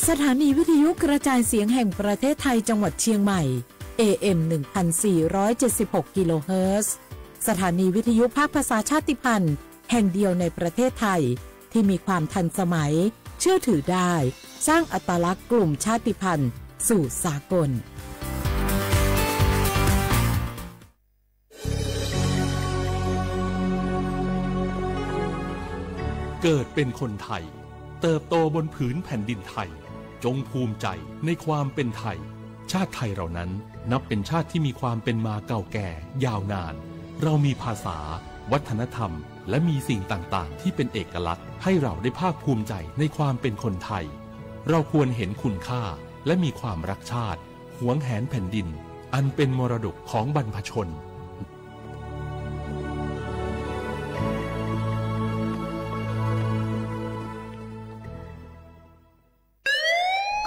สถานีวิทยุกระจายเสียงแห่งประเทศไทยจังหวัดเชียงใหม่ เอ เอ็ม หนึ่งพันสี่ร้อยเจ็ดสิบหก กิโลเฮิรตซ์ สถานีวิทยุภาคภาษาชาติพันธุ์แห่งเดียวในประเทศไทย ที่มีความทันสมัย เชื่อถือได้ สร้างอัตลักษณ์กลุ่มชาติพันธุ์สู่สากล เกิดเป็นคนไทย เติบโตบนผืนแผ่นดินไทย จงภูมิใจในความเป็นไทย ชาติไทยเรานั้นนับเป็นชาติที่มีความเป็นมาเก่าแก่ยาวนาน เรามีภาษา วัฒนธรรม และมีสิ่งต่างๆ ที่เป็นเอกลักษณ์ ให้เราได้ภาคภูมิใจในความเป็นคนไทย เราควรเห็นคุณค่า และมีความรักชาติ หวงแหนแผ่นดิน อันเป็นมรดกของบรรพชน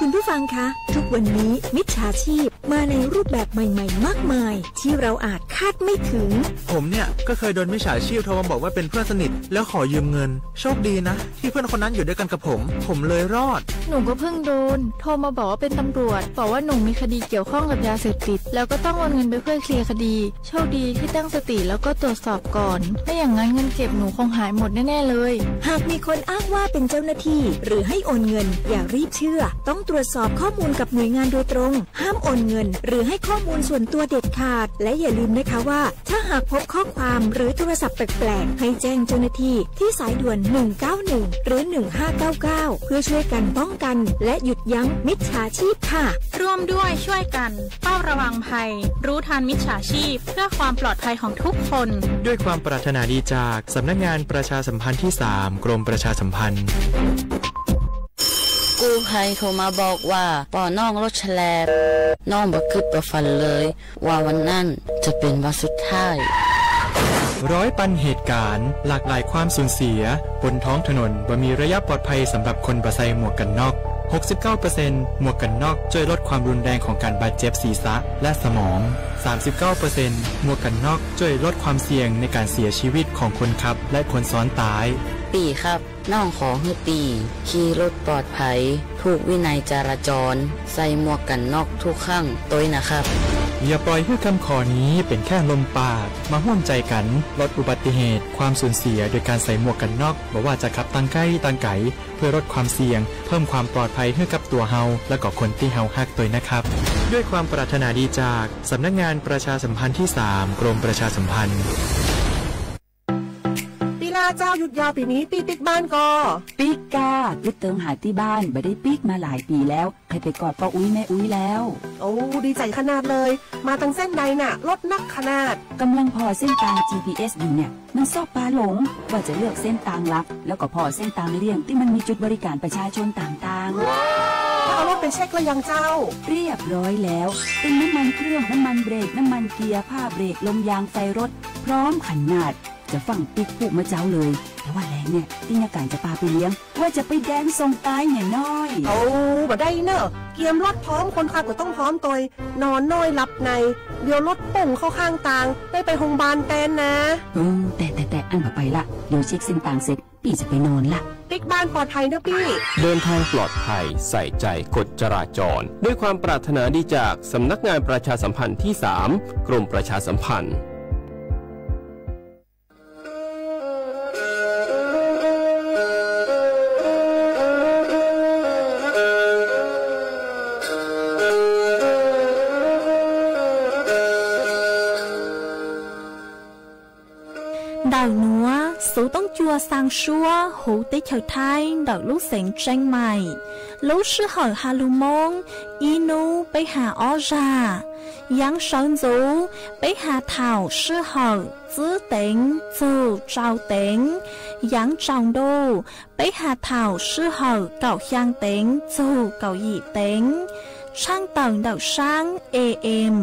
คุณผู้ฟังคะ ทุกวันนี้มิจฉาชีพมาในรูปแบบใหม่ๆ มากมาย ที่เราอาจคาดไม่ถึง ผมเนี่ยก็เคยโดนมิจฉาชีพโทรมาบอกว่าเป็นเพื่อนสนิทแล้วขอยืมเงิน โชคดีนะที่เพื่อนคนนั้นอยู่ด้วยกันกับผม ผมเลยรอด หนูก็เพิ่งโดนโทรมาบอกว่าเป็นตำรวจ บอกว่าหนูมีคดีเกี่ยวข้องกับยาเสพติด แล้วก็ต้องโอนเงินไปเพื่อเคลียร์คดี โชคดีที่ตั้งสติแล้วก็ตรวจสอบก่อน ไม่อย่างนั้นเงินเก็บหนูคงหายหมดแน่ๆเลย หากมีคนอ้างว่าเป็นเจ้าหน้าที่ หรือให้โอนเงิน อย่ารีบเชื่อ ต้องตรวจสอบข้อมูลกับหน่วยงานโดยตรง ห้ามโอนเงิน หรือให้ข้อมูลส่วนตัวเด็ดขาด และอย่าลืมนะคะว่า ถ้าหากพบข้อความหรือโทรศัพท์แปลกๆ ให้แจ้งเจ้าหน้าที่ที่สายด่วน หนึ่งเก้าหนึ่ง หรือ หนึ่งห้าเก้าเก้า เพื่อช่วยกันป้องกัน และหยุดยั้งมิจฉาชีพค่ะ ร่วมด้วยช่วยกันเฝ้าระวังภัย รู้ทันมิจฉาชีพ เพื่อความปลอดภัยของทุกคน ด้วยความปรารถนาดีจากสำนักงานประชาสัมพันธ์ที่สาม กรมประชาสัมพันธ์ กู้ภัยโทรมาบอกว่าปอน้องรถแฉลบ น้องบ่คิดบ่ฝันเลย ว่าวันนั้นจะเป็นวันสุดท้าย ร้อยปันเหตุการณ์ หลากหลายความสูญเสีย บนท้องถนนบ่มีระยะปลอดภัยสำหรับคนบ่ใส่หมวกกันน็อก หกสิบเก้าเปอร์เซ็นต์ หมวกกันน็อกช่วยลดความรุนแรงของการบาดเจ็บศีรษะและสมอง สามสิบเก้าเปอร์เซ็นต์ หมวกกันน็อกช่วยลดความเสี่ยงในการเสียชีวิตของคนขับและคนซ้อนท้าย พี่ครับ น้องขอให้พี่ขี่รถปลอดภัย ถูกวินัยจราจร ใส่หมวกกันน็อกทุกครั้งด้วยนะครับ อย่าปล่อยให้คำขอนี้เป็นแค่ลมปาก มาร่วมใจกันลดอุบัติเหตุ ความสูญเสียโดยการใส่หมวกกันน็อก บ่ว่าจะขับต่างไกลต่างไกล เพื่อลดความเสี่ยง เพิ่มความปลอดภัยให้กับตัวเฮา และก็คนที่เฮาฮักด้วยนะครับ ด้วยความปรารถนาดีจากสำนักงานประชาสัมพันธ์ที่สาม กรมประชาสัมพันธ์ พี่ล่าเจ้า หยุดยาวปีนี้ พี่ปิ๊กบ้านก่อ ปิ๊กกา ปิ๊กเติมหาที่บ้าน บ่ได้ปิ๊กมาหลายปีแล้ว ใครไปกอดป้าอุ๊ยแม่อุ๊ยแล้ว โอ้ ดีใจขนาดเลย มาทางเส้นใดน่ะ รถนักขนาด กำลังผ่อเส้นทาง จีพีเอส อยู่เนี่ย มันชอบพาหลง ว่าจะเลือกเส้นทางลัด แล้วก็ผ่อเส้นทางเลี่ยงที่มันมีจุดบริการประชาชนต่างๆ ถ้าเอารถไปเช็คแล้วยังเจ้า เรียบร้อยแล้ว เป็นน้ำมันเครื่อง น้ำมันเบรก น้ำมันเกียร์ ผ้าเบรก ลมยาง ไฟรถ พร้อมขนาด จะฟั่งปิ๊กพูดเมื่อเช้าเลย แต่ว่าแลงเนี่ย ปิ๊กมีการจะปาไปเลี้ยง ว่าจะไปแดนส่งตายเนี่ยน้อย โอ้ บ่ได้เนอะ เกียมรถพร้อม คนขับก็ต้องพร้อมตวย นอนน้อยหลับใน เดี๋ยวรถป่งเข้าข้างทาง ได้ไปโรงพยาบาลแทนนะ เออ แต่ แต่ แต่ อันบ่ไปละ เดี๋ยวเช็คเส้นทางเสร็จ ปี้จะไปนอนละ ปิ๊กบ้านปลอดภัยเนอะปี้ เดินทางปลอดภัย ใส่ใจกฎจราจร ด้วยความปรารถนาดีจากสำนักงานประชาสัมพันธ์ที่สาม กรมประชาสัมพันธ์ Ntawm nuav xuv toob cua xaa suab huv teb chaws Thaib ntawm lub xeev Tseeb Maim. Lub sij hawm has lug Moob, ib nub peb has ob zag. Yaav sawv ntxuv, peb has thaum sij hawm tsib teev txug rau teev. Yaav tsaus ntuj, peb has thaum sij hawm kaum xyaa teev txug kaum yim teev. Tshaaj tawm ntawm saab A M,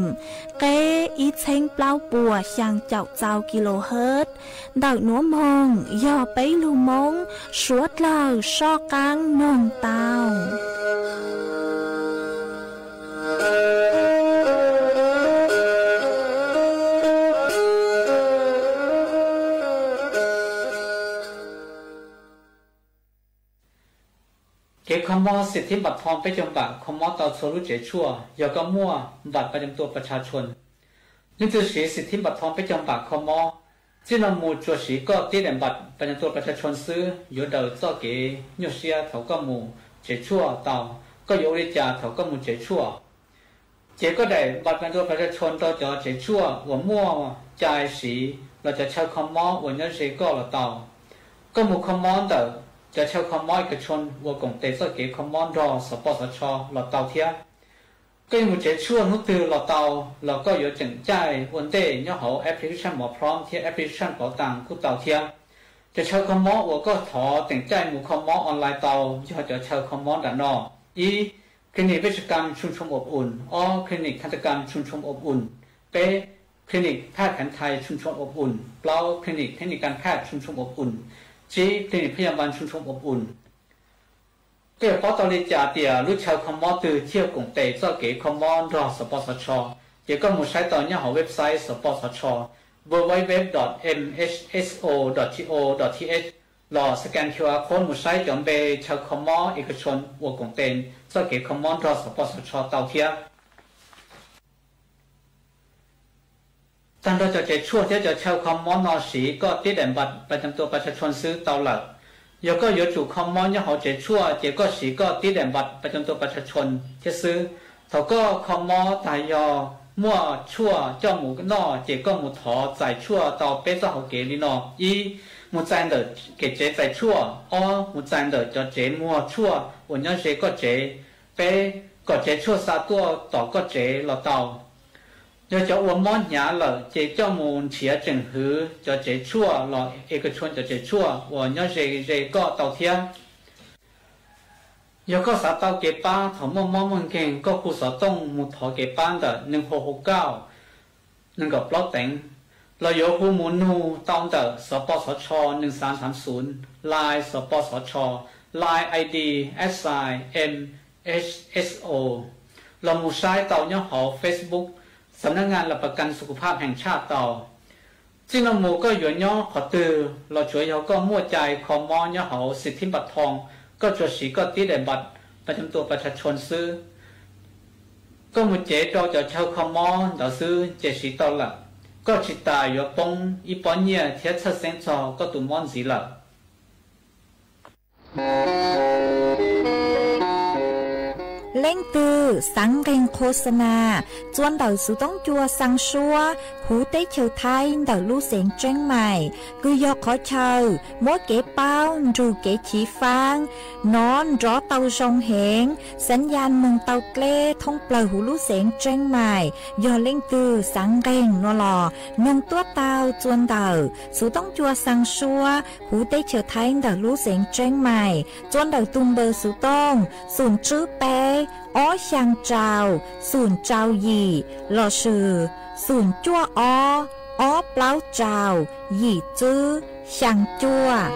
qeb ib txheeb plaub puas xyaa caum txau kilohertz. Ntawm nuav moog yog peb lug Moob suav dlawg soj qaab noog tau. Kev kho mob xim thib npam thoo peb caug npam kho mob tau txhua lub tsev tshuaj yog koj muaj npam pas cam tua pas tsha tshua. Leej twg siv xim thib npam thoo peb caug npam kho mob, txij no mus tsuas siv koj tib daim npam pas cam tua pas tsha tshua xwb yuav daws txoj kev nyuaj siab thaum koj mus tsev tshuaj tau. Koj yuav ua li cas thaum koj mus tsev tshuaj? Ces koj daim npam pas cam tua pas tsha tshua rau cov tsev tshuaj uas muaj cai siv los cov chaw kho mob uas nyob ze koj los tau. Koj mus kho mob ntawm cov chaw kho mob ib kas tshua uas koom tes txoj kev kho mob nrog xov pos xov tsho los tau thiab. Koj yuav mus tsev tshuaj hnub twg los tau, los koj yuav tseem caij ua ntej nyob hauv application Mov Prom thiab application Pauv Taas kuj tau thiab. Cov chaw kho mob uas koj thov tseem caij mus kho mob online tau yog cov chaw kho mob nram no: ib, clinic Vej Tsha Kam Tshooj Tshooj Ob Uns; ob, clinic Kha Ta Kam Tshooj Tshooj Ob Uns; peb, clinic Phaj Khav Thais Tshooj Tshooj Ob Uns; plaub, clinic Thej Nis Kas Phaj Tshooj Tshooj Ob Uns; tsib, clinic Phaj Yas Npas Tshooj Tshooj Ob Uns. Koj yuav paub tau li cas tias lub chaw kho mob twg thiaj koom tes txoj kev kho mob nrog xov pos xov tsho? Ces koj mus saib tau nyob hauv website xov pos xov tsho: www dot mhso dot go dot th, los scan Q R code mus saib cov npe chaw kho mob ib kas tshua uas koom tes txoj kev kho mob nrog xov pos xov tsho tau thiab. Tag nrho cov tsev tshuaj thiab cov chaw kho mob no siv koj tib daim npam pas cam tua pas tsha tshua xwb tau lawm. Yog koj yuav tsum kho mob nyob hauv tsev tshuaj ces koj siv koj tib daim npam pas cam tua pas tsha tshua thiab xwb. Thaum koj kho mob tag yog muaj tshuaj coj mus noj ces koj mus thov txais tshuaj tau peb txoj hauv kev li no: ib, mus txais ntawm kev tsev txais tshuaj; ob, mus txais ntawm cov tsev muag tshuaj uas nyob ze koj tsev; peb, kom tsev tshuaj xa tuaj tom koj tsev los tau. Yog cov uas mob hnyav lawm ces coj mus nrhiav tseem hwv cov tsev tshuaj los ib kas tshua cov tsev tshuaj uas nyob ze ze koj tau thiab. Yog koj xav tau kev pab thaum muaj mob muaj nkeeg, koj hu xov tooj mus thov kev pab ntawm neeg hau hau kauj nees nkaum plaub teev, los yuav hu mus nug tau ntawm xov pos xov tsho nees xav xav xunv, Line xov pos xov tsho, Line I D at sign M H S O, los mus saib tau nyob hauv Facebook Xam nab ngas las pas kas xu kuv phaj heev tshaj tau. Txij no mus koj yuav nyob qhov twg los tsuav yog koj muaj cai kho mob nyob hauv xim thib npam thoo, koj tsuas siv koj tib daim npam pas cam tua pas tsha tshua xwb. Koj mus cev rau cov chaw kho mob ntawd xwb ces siv tau lawm. Koj tsis tas yuav poob ib pob nyiaj thiab txhawj xeeb txog koj tus mob ntxiv lawm. Leej twg xaav nqeeg qhua xa nas, txua ntawm xuv toob cua xaa suab huv teb chaws Thaib ntawm lub xeev Tseeb Mais, kws yog qhov chaw muab kev paub nrug kev chiv faab nov nrov tau zoo heev, xaav ya noog tau dleb thoob plawg huv lub xeev Tseeb Mais. Yog leej twg xaav nqeeg no los noog tuab tau txua ntawm xuv toob cua xaa suab huv teb chaws Thaib ntawm lub xeev Tseeb Mais, txua ntawm tug npawb xuv tooj xoom tswb peb ob xyaa rau xoom rau yim lossis xoom cuaj ob ob plaub rau yim tswb xyaa cuaj.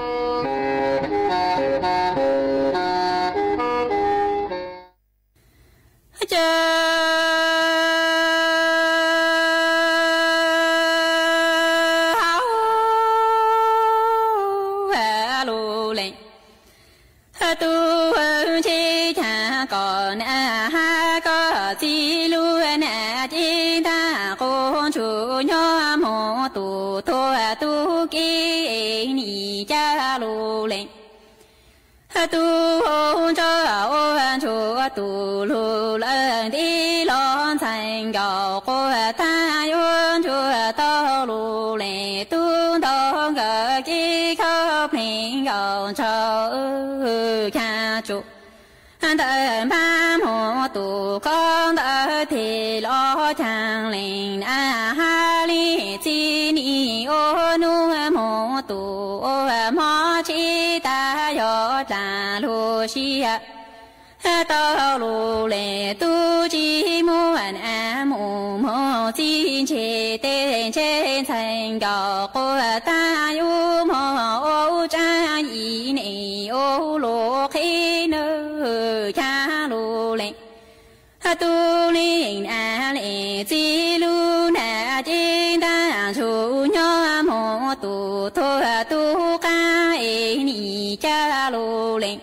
Tub ntsib cas kom nam hab koj txiv lub nam cev ntaj qub ntsuj nyob mus tus tuag tub kiv nim cab lug lees. Tub ntsuag ua ntsuag tus lug lawm ntiv los ntxhais nkaus quas tag yuav ntsuag tau lug lees tub ntau nkawd kiv khaub plees nkaus ntshaw cas tsuj ntawm npab mus tus koj ntawd tes los caag lees na hab lees txiv nim ua nuj mus tus ua mob tshib tag yog dlaag lug sib tau lug lees tub tsis muaj na mus moog txij ntseg teg ntseg ntxhais nkaus quas tag yug moog ua tsaab yim neeg ua lug qhib nws caag lug lees. Tub lees na lees txiv lub nam cev ntaag ntsug nyob moog tus tuag tub qaab es nim cab lug lees.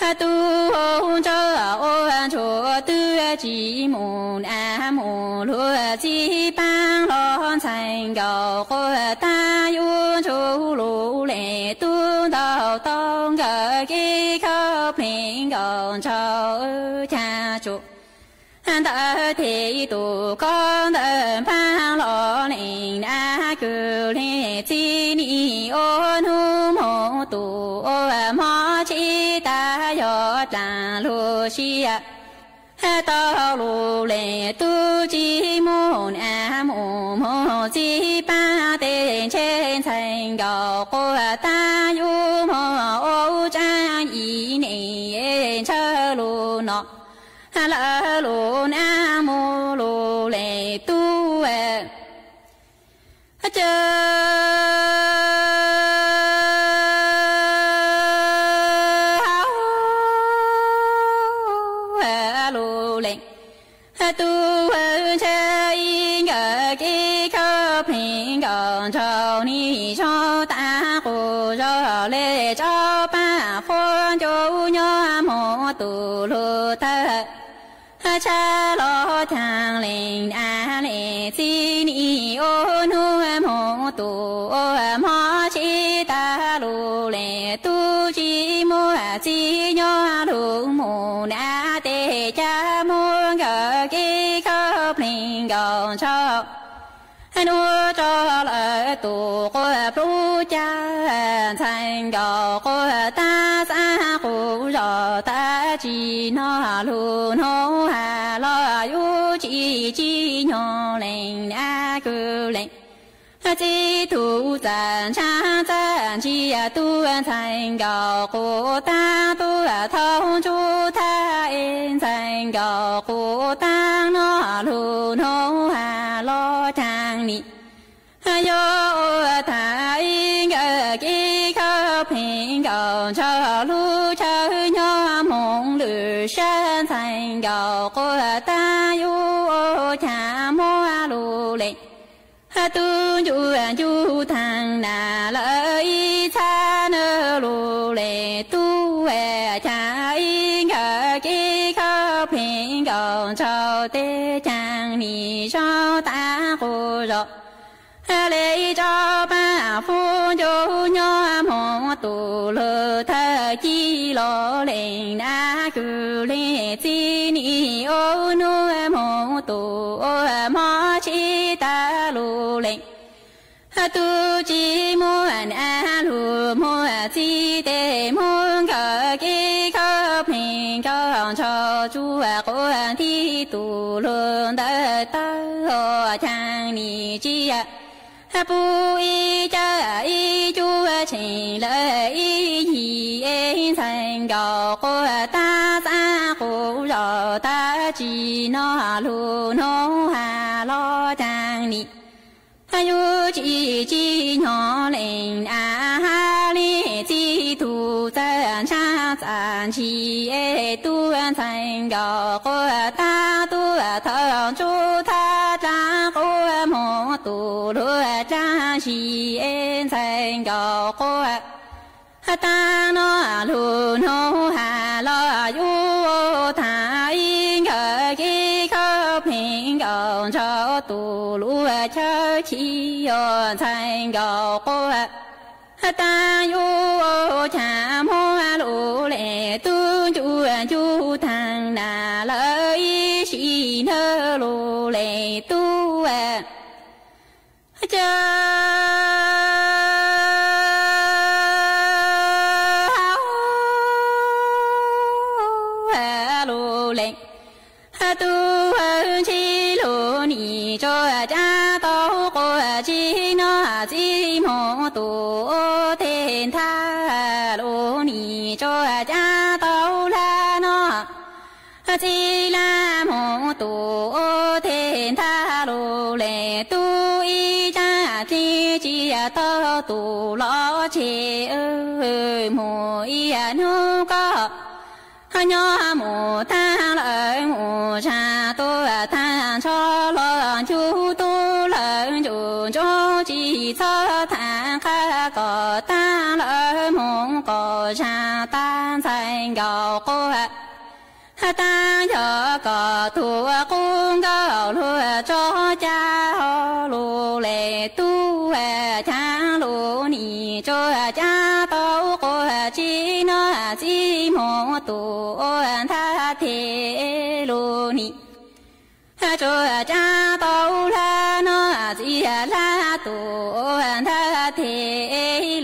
Tub ntsuag ua ntsuag twb tsis mus na mus luag txiv paab los ntxhais nkaus quas tag yuav ntsuj lug le tub ntaus tau nkawd kev khawb plees nkaus ntshaus chav tsuas ntawd tes tus koj ntawd npaab los lees na kws le txij nim ua nub moog tus ua mob tshib tag yog dlaag lug sib tau lug le tub tsis mus na mus moog txiv paab tes ntshe ntxhais nkaus quas tag yuav moog ua tsaab ib neeg ntshaw lug no lawv lug na mus lug le tub caw lug le tub ntshe ib nkawd kev khawb plees nkaus ntshaus nim zog tag qus zog le tsob paab fuab ncuj nyob moog tus lug thawj tshab los caag lees na le txij nim ua nub moog tus ua mob tshib tag lug le tub tsis muaj txiv nyob lug mus na tes caj muab nkawd kev khawb plees nkaus ntshaus nuav tso lawm tus quas plub caj ntxhais nkaus quas tag xab qus zog tag tsis noj lug nub has los yug tsis tsim nyog lees na kws lees txij tug txaj ntsab txaj ntsia tub ntxhais nkaus quas tag tub thoob ntsug thab es ntxhais nkaus quas tag noj lug nub has los caag nim yog ua tag ib nkawd kev khawb plees nkaus ntshaus lub chaw nyob moog lwm sab ntxhais nkaus quas tag yug ua caag muab lug le tub ncuj ncuj taag nas lawm ib txhab nab lug le tub caag ib nkawd kev khawb plees nkaus ntshaus tes caag nim zog tag qus zog le ib tsob paab fuab ncuj nyob moog tus lug thawj ci los lees na kws le txij nim ua nub moog tus ua mob tshib tag lug lees tub tsis muaj na lug muaj txiv tes muab nkawd kev khawb plees nkaus ntshaus tsuas quas nti tus lug ntawd tawg caag nim tsis pub ib caj ib cuab tsheej lawm ib yig es ntxhais nkaus quas tag xab qus zog tag tsis noj lug nub has los caag nim yug tsis tsim nyog lees na has le txij tug txaj ntsab txaj ntshis es tub ntxhais nkaus quas tag tub thoob ntsug thab dlaab quas moog tus lug dlaab ntshis es ntxhais nkaus quas tag noj lug nub has los yug ua taag ib nkawd kev khawb plees nkaus ntshaus tus lub chaw chim yog ntxhais nkaus quas tag yug ua caag muab lug le tub ncuj ncuj taag nas lawm ib sim nab lug le tub caw lug le tub ntshis lug nim tsuas cab tau quas tsis noj txiv moog tus ua teg ntag lug nim tsuas cab tau lab noj txiv lab moog tus ua teg ntag lug le tub ib tsaab txiv tsis tau tus los tseg moog ib nub koj nyob mus taag lawm mus tsaag tuaj taag ntsho los ncu tub lawm ncu ntsoov tsis txhob taag qha kom taag lawm moog kom tsaag taag ntxhais nkaus quaj, taab yog kom tug qub nkaus lug tso caj lug le tub, caj lug nim tsuas caj tau quaj tsi noj txij moog tug ua nthab the lug nim tsuas caj tau hlab noj txij hlab tug ua nthab the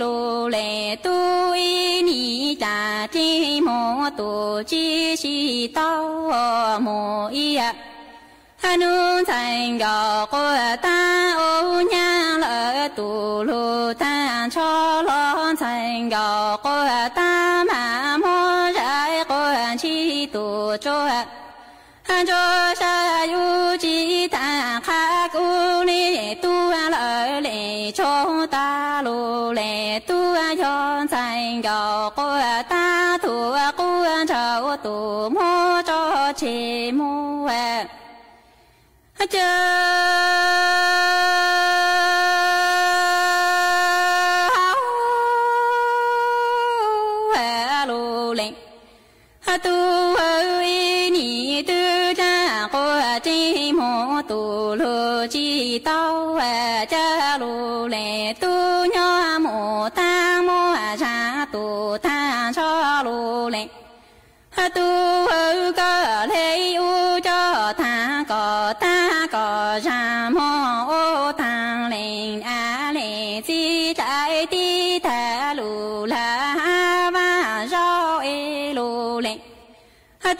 lug le tub ib nim cas txij moog tug tsi sib tau moog ib hnub ntxhais nkaus quaj taab ua nyab lawm tug lug taag nrho hlo ntxhais nkaus quaj taab mas muab zais quaj ntshis tug tsuag ntsuag sab yug tsi taag qha kub le tub lawm le tshoob taag lug le tub yog ntxhais nkaus quaj taab tug quaj nrhaus tug muab tso tseg muab ca lug le tub ib nim twb taag quaj tsi moog tug lug tsi tau ca lug le tub nyob moog taag muab zag tug taag nrho lug le tub koj le ub coj taag kom taag kom zag moog ub taag le a le txij dlai tib taag lug laj hab vaaj zaub es lug le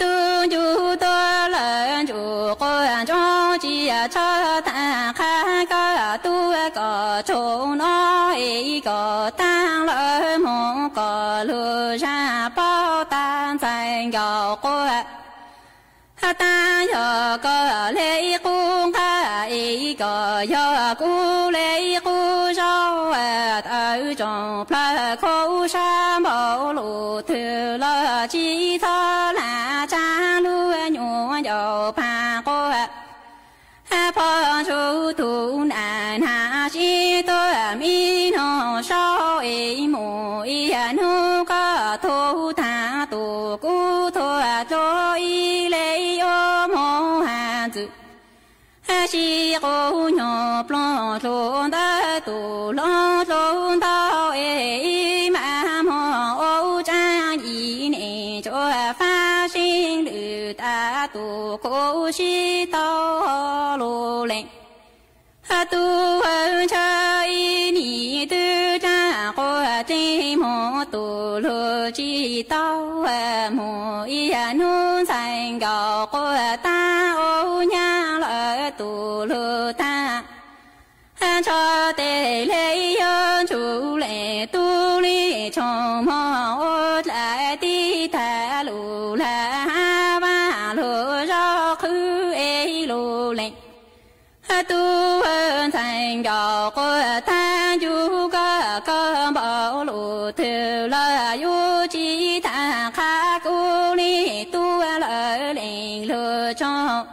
tub ncu tuaj lawm ntsuj quaj ntsoov tsi tshaj taag qha koj tub kom tshoob no es kom taag lawm moog kom lug zag paub taag ntxhais nkaus quaj taag yog koj le qub nqaj es kom yog kuv le qub zaub tawv tsoom plawg khaub sab npaum lug twg los tsi txhob lam tsaab lub nyuam ncaus paag quaj pog ntsuj tug nam nag sib tuaj mi noog saub es mus ib hnub koj tug taag tug kuv tuag dluag ib le yuav moog has ntxwv sib quv nyuag ploog dlug ntawd tug hloov dlug ntau es ib mas moog ua tsaab yim ne tsuas faaj sib lwm tas tug kuv sib tau lug le tub ntshaw ib nim twb taag quaj tsi moog tug lug tsi tau moog ib hnub ntxhais nkaus quaj taag ua nyab lawm tug lug taag nrho tes le yuav ntsug le tub le tshoov moog ua dlaim tib taag lug laj hab vaaj lug zaub qhwv es lug le tub ntxhais nkaus quaj taag ncu koj koj npaum lug twg los yuav tsi taag qha kuv le tub lawm le lug tshoov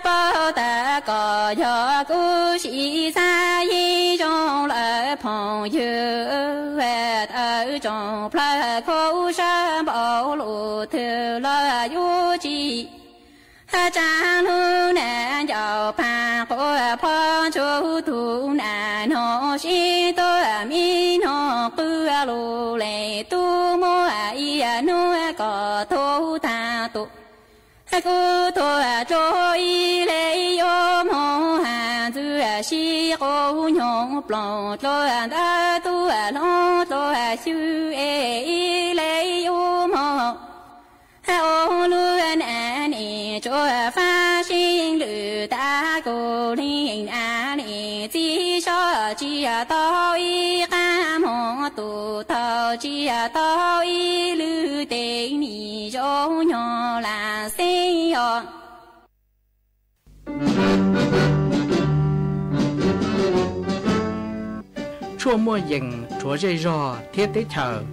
paub tas kom yog kuv sib xav yeej zoo lawm phooj ywg tawv tsoom plawg khaub sab npaum lug twg los yuav tsi tsaab lub nam ncaus paag quaj pog ntsuj tug nam noog sib tuaj mi noog qw lug le tub muaj ib hnub kom tug taag tug kuv tuag dluag ib le yuav moog has ntxwv sib quv nyuag ploog dlug ntawd tub hloov dlug xyw es ib le yuav moog ua lub nam ne tsuas faaj sib lwm tas kuv le nam ne txij soj tsi tau ib qaab moog tug thaus tsi tau ib lwm tes nim zoo nyuag lam xeeb os. Tshuaj muaj yees rhuav zej zog thiab teb chaws.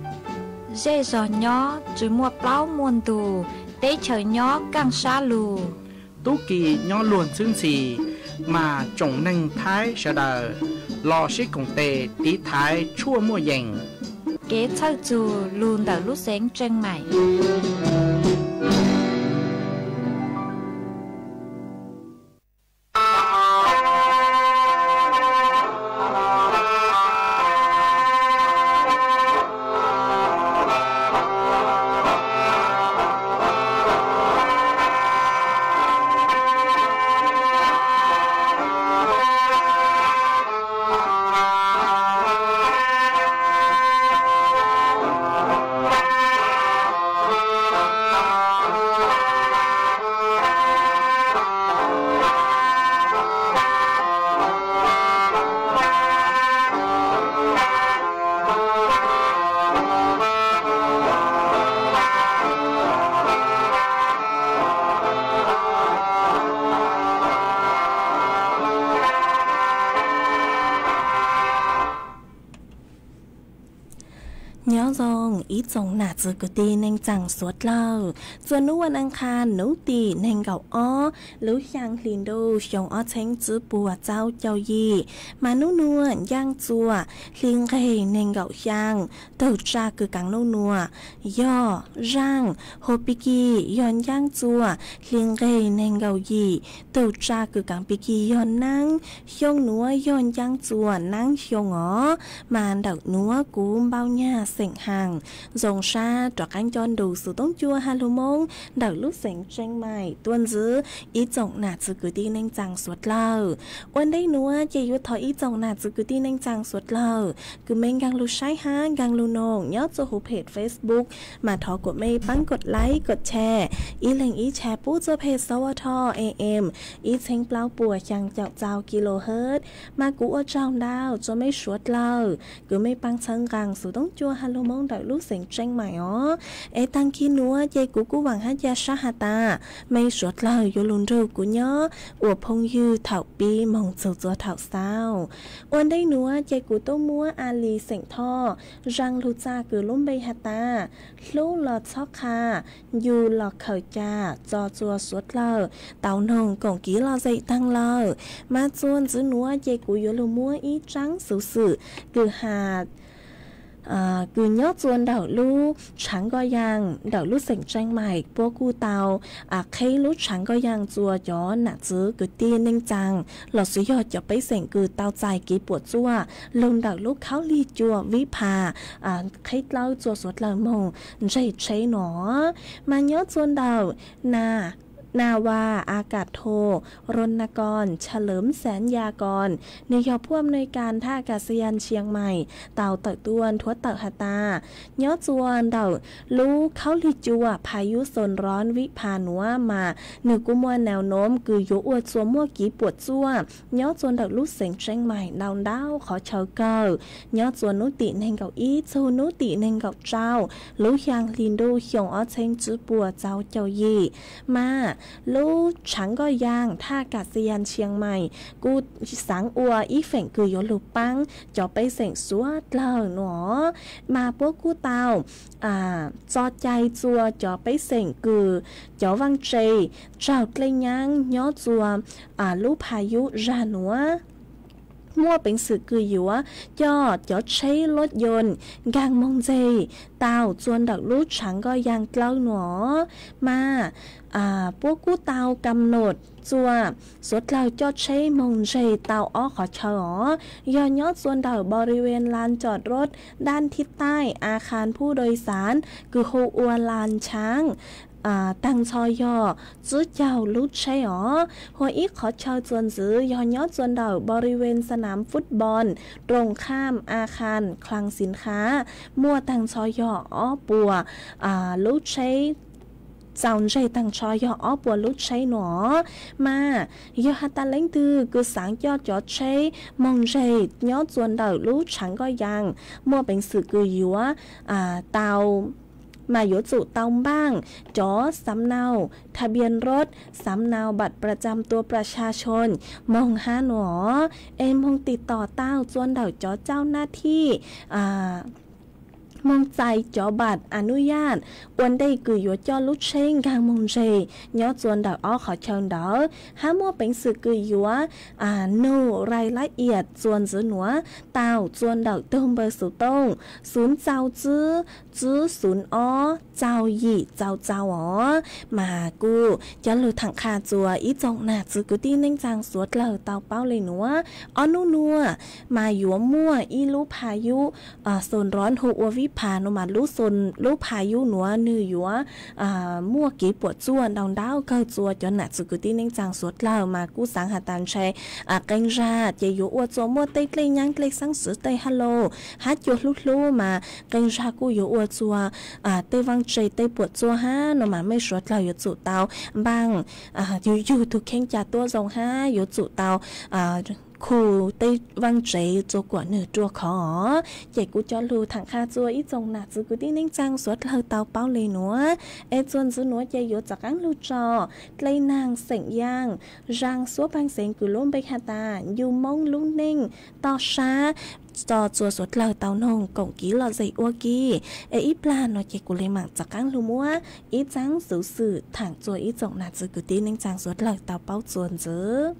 Zej zog nyob tsis muaj plaub muaj ntug, teb chaws nyob kaaj sab lug. Tub Ki nyob luag ntxhwb ntxhi, mas tsoom neeg Thaib sawv daws los sib koom tes tiv thaiv tshuaj muaj yees. Kev txhawj txug lug ntawm lub xeev Tsheej Maim. Nyob zoo ib tsoom nam txiv kwv tij neej tsaa suav dlawg, txuas nub vas as qhas nub tim neeg nkaum ob lub xyaa hli ntuj xyoo ob txheeb tsib puas tsawv caug yim, mas nub nuav ncaaj txuas hli nqeg neeg nkaum xyaa. Tug tsaa kws kaav nub nuav yog zaaj, hov pig kig yog ncaaj txuas hli nqeg neeg nkaum yim. Tug tsaa kws kaav pig kig yog naab, xyoo nuav yog ncaaj txuas naab xyoo os. Mas ntawm nuav kuv npau nyag xeem haas zoo sab rov qaab nco ntu xuv toob cua ha lug Moob ntawm lub xeev Tsheej Maim tuaj ntxiv ib tsoom nam txiv kwv tij neej tsaa suav dlawg. Ua ntej nuav ces yuav thov ib tsoom nam txiv kwv tij neej tsaa suav dlawg kws mej nkaag lug saib hab nkaag lug noog nyob txug huv phem Facebook, mas thov kuas mej paab kod like kod share, ib leeg ib share pub txug peg xov ua tho am ib txheeb plaub puas xyaa caum txau kilohertz. Mas kuv ua tsaug ntau txug mej suav dlawg kws mej paab txhawb nqaa xuv toob cua ha lug Moob ntawm lub xeev Tsheej Maim os. Es taag kig nuav ces kuv kuj vaam hab ca sab has tas mej suav dlawg yuav lug nrug kuv nyob ua phooj ywg thaum pib moog txug txug thaum xaus. Ua ntej nuav ces kuv tuaj muab a li xeem Thoj zaaj lug txag kws lub npe has tas, hlub los txhob qha, ncu los khaws ca, txo txuas suav dlawg tau noog koom kiv lom zem taag lawm. Mas txuas ntxiv nuav ces kuv yuav lug muab ib tsaab xuv xwm kws has kws nyob txuas ntawm lub tshaav nkoj yaas ntawm lub xeem Tsheej Maim puab kuj tau qheb lub tshaav nkoj yaas txuas cov nam txiv kwv tij neej tsaa lossis yog cov pej xeem kws tau txais kev puam txuaj lug ntawm lub khaub lig cua vib phas qheb dlawb txuas suav dlawg moog ntseg tsheb no. Mas nyob txuas ntawm Na, Navas Akaas Thos Roos Nas Koos Tshas Lwm Xeev Yas Koos, nwg yog phuaj nuj kas thaj kas xi yas Tsheej Maim tau tawm tuaj nthuav tawm has tas, nyob txuas ntawm lub khaub lig cua phas yub xoos roos vib phas nuav mas nwg kuj muaj nau noom kws yuav ua txuas muaj kev puam txuaj nyob txuas ntawm lub xeev Tsheej Maim ntau ntau qhov chaw kawg, nyob txuas nub tim neeg nkaum ib txug nub tim neeg nkaum rau lub xyaa hli ntuj xyoo ob txheeb tsib puas txau caum yim. Mas lub tshaav nkoj yaas thaj kas xi yas Tsheej Maim kuj xaav ua ib feem kws yuav lug paab cov pej xeem suav dlawg no. Mas puab kuj tau txo cai txuas cov pej xeem kws cov vaaj tse raug dlej nyaab nyob txuas lub phas yub zag nuav muaj peev xwm kws yuav coj cov tsheb lub yoos nkaag moog ntseg tau txuas ntawm lub tshaav nkoj yaas dlawb no. Mas puab kuj tau kam num txuas suav dlawg coj tsheb moog ntseg tau ob qhov chaw os, yog nyob txuas ntawm bos ri ven las coj rov daj thib taij a khas phuj doj xaav kws hu ua las tshaav taag nrho yog tsib caug lub tsheb os. Hos ib qhov chaw txuas ntxiv yog nyob txuas ntawm bos ri ven xa nam fub bos roos kham a khas khlang xim khav muaj taag nrho yog ob puas lub tsheb txaus ntseg taag nrho yog ob puas lub tsheb no. Mas yog has tas leej twg kws xaav coj cov tsheb moog ntseg nyob txuas ntawm lub tshaav nkoj yaas muaj peev xwm kws yuav tau mas yuav tsum tau npaaj cov xav nau thaj bias rov, xav nau bat pra tsam tua pra tsha tshoo moog hab no. Es moog tim tom tau txuas ntawm cov cauj nab thij moog txais cov npam a nub yaj ua ntej kws yuav coj lub tsheb nkaag moog ntseg nyob txua ntawm ob qhov chaw ntawd, hab muaj peev xwm kws yuav nug rai lab iam txua ntxiv nuav tau txua ntawm tug npawb xuv tooj xuv tsau tswb tswb xuv ob tsau yim tsau tsau os. Mas kuj coj lug thaam qha txua ib tsoom nam txiv kwv tij neej tsaa suav dlawg tau paub le nuav, ob nub nuav mas yuav muaj ib lub pha yub xoo nrov hu ua vib pha nuav mas lub pha yub nuav nwg yuav muaj kev puam tsuaj ntau ntau kawg txua cov nam txiv kwv tij neej tsaa suav dlawg. Mas kuj xaav has tas ntshe qee zag ces yuav ua txua muaj tej dlej nyaav dlej xeeb xiv tej hab los hab cua hlub hlub mas qee zag kuj yuav ua txua tej vaaj tse tej puam tsuaj hab no mas mej suav dlawg yuav tsum tau npaaj yug yug tug kheej ca tuab zoo hab yuav tsum tau khu tej vaaj tsev txua kuam nwg rua khov os. Ces kuv coj lug thaam qha txua ib tsoom nam txiv kwv tij neej tsaa suav dlawg tau paub le nuav, es txua ntxiv nuav ces yuav rov qaab lug tso dlej naag xeem Yaaj, zaa xuab paag xeev kws lub npe has tas Yug Moob Lub Neej Toj Sab tso txua suav dlawg tau noog koom kev lom zem ua ke. Es ib plag no ces kuv le maam rov qaab lug muab ib txaab xuv xwm thaam txua ib tsoom nam txiv kwv tij neej tsaa suav dlawg tau paub txua ntxiv.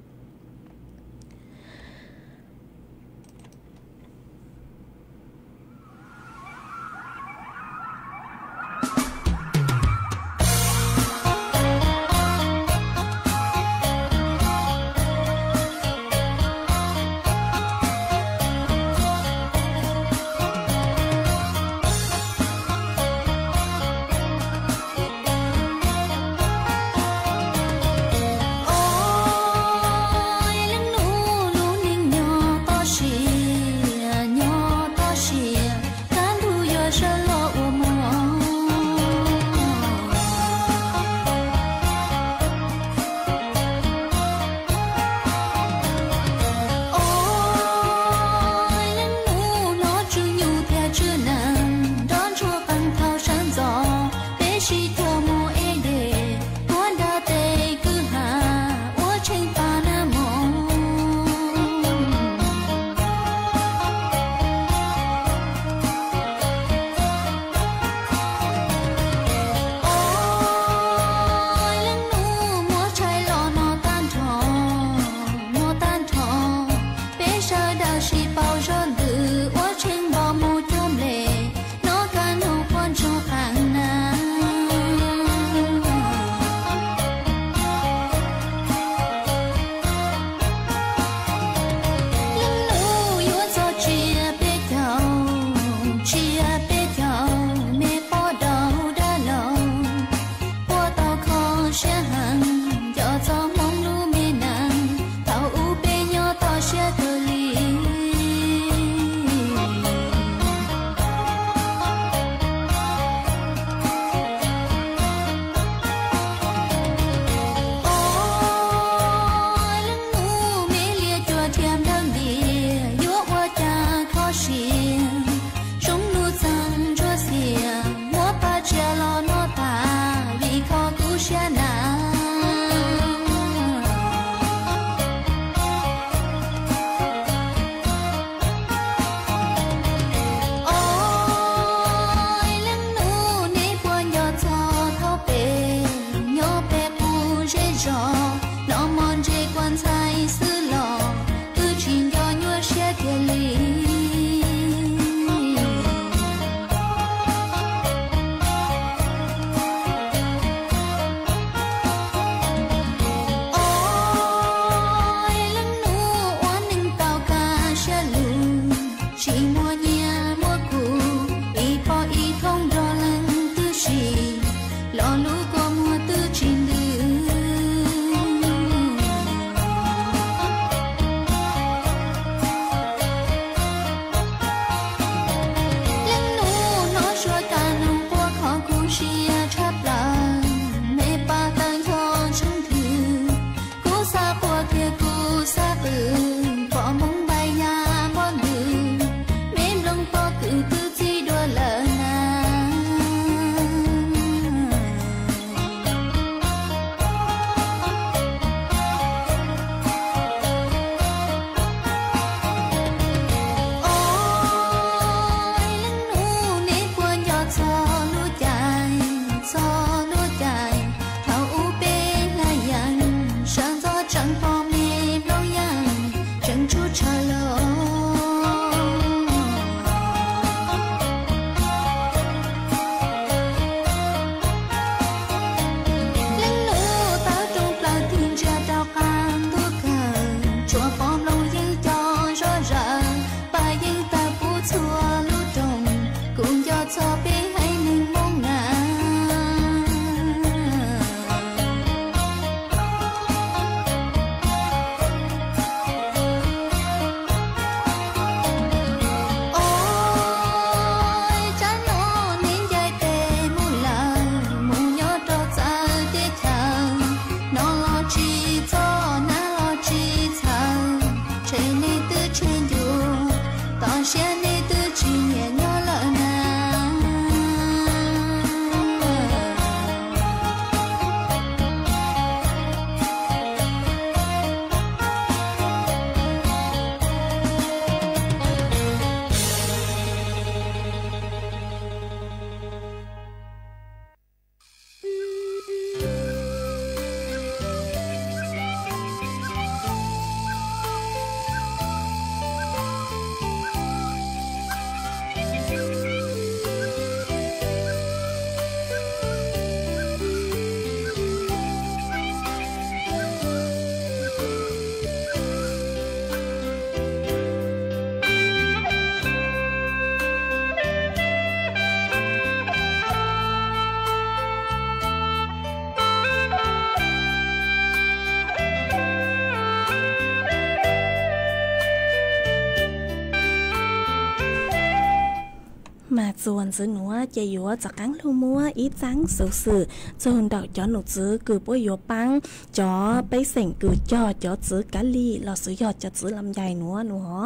Mas txuas ntxiv nuav ces yuav rov qaab lug muab ib txaab xuv xwm txug ntawm cov num txwv kws puab yuav paab cov pej xeem kws cog cov txwv kav lig lossis yog cov txwv lam yais nuav nua.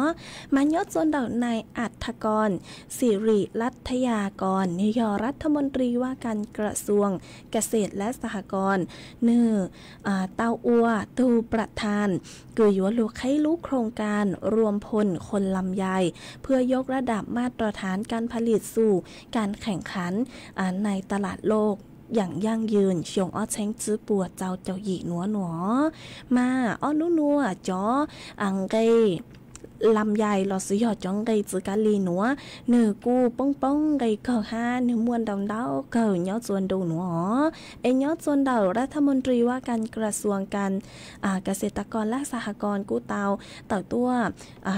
Mas nyob txuas ntawm nais Athakon Sirilatayakon, nwg yog ລັດຖະມົນຕີ ວ່າການກະຊວງກະເສດ ແລະ ສະຫະກອນ, ນວງ tau ua tug ປະທານ kws yuav lug qheb lub ໂຄງການລວມພົນຄົນລຳໄຍ ເພື່ອຍົກລະດັບມາດຕະຖານການຜະລິດສູ່ການແຂ່ງຂັນໃນຕະຫຼາດໂລກຢ່າງຢັ້ງຢືນ xyoo ob txhiab cuaj puas rau caum yim nua nua. Mas ob nub nua cov nqe lam yais lossis yog cov nqe txwv kav lig nua, nwg kuj poob poob nqe kawg hab nwg muaj ntau ntau kawg nyob txuas ntu nua. Es nyob txuas ntawm ລັດຖະມົນຕີ ວ່າການກະຊວງການກະເສດຕະກອນ ແລະ ສະຫະກອນ kuj tau tawm tuaj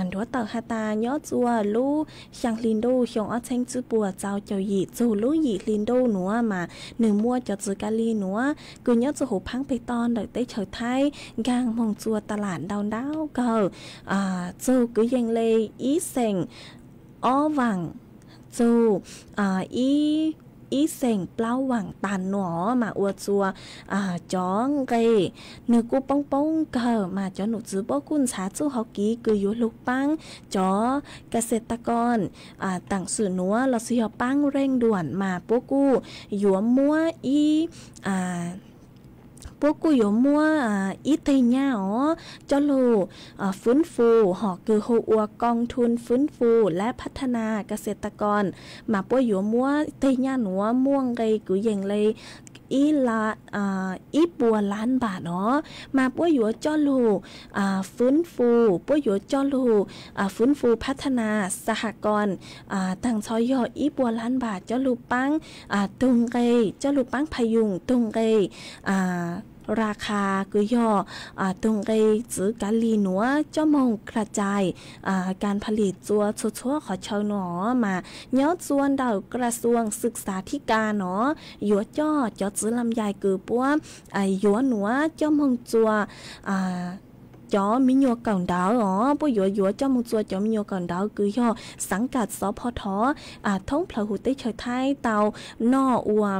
nruab tawm has tas nyob txuas lub xyaa hli ntuj xyoo ob txhiab cuaj puas rau caum yim txug lub yim hli ntuj nua mas nwg muaj cov txwv kav lig nua kws nyob txuas huv phaab peg toj ntawm teb chaws Thaib nkaag moog txuas ta lam ntau ntau kawg, txug kwv yees le ib xeem ob vaam, txug ib xeem plaub vaam tas nua mas ua txuas cov nqe nwg kuj poob poob kawg mas cov num txwv puab kuj ntxhaav txuj hauv kev kws yuav lug paab cov ກະເສດຕະກອນ taam sim nua lossis yog paab ເລັ່ງດ່ວນ mas puab kuj yuav muab ib puab kuj yuav muab ib teg nyaj os coj lug ຟື້ນຟູ hom kws hu ua ກອງທຶນຟື້ນຟູ ແລະ ພັດທະນາກະເສດຕະກອນ, mas puab yuav muab teg nyaj nuav muaj nqe kwv yees le ib la ib puas lab npam os, mas puab yuav coj lug ຟື້ນຟູ, puab yuav coj lug ຟື້ນຟູ ພັດທະນາ ສະຫະກອນ taag nrho yog ib puas lab npam coj lug paab tug nqe, coj lug paab ພະຍຸງ tug nqe ລາຄາ kws yog tug nqe txwv kav lig nuav coj moog ກະຈາຍການຜະລິດ txua txhua txhua qhov chaw nua, mas nyob txuas ntawm ກະຊວງສຶກສາທິການ nua yuav coj cov txwv lam yais kws puab yuav nuav coj moog txua cov miv nyuas kawm ntawv os, puab yuav yuav coj moog txua cov miv nyuas kawm ntawv kws yog ສັງກັດ ສພທ thoob plawv huv teb chaws Thaib tau noj ua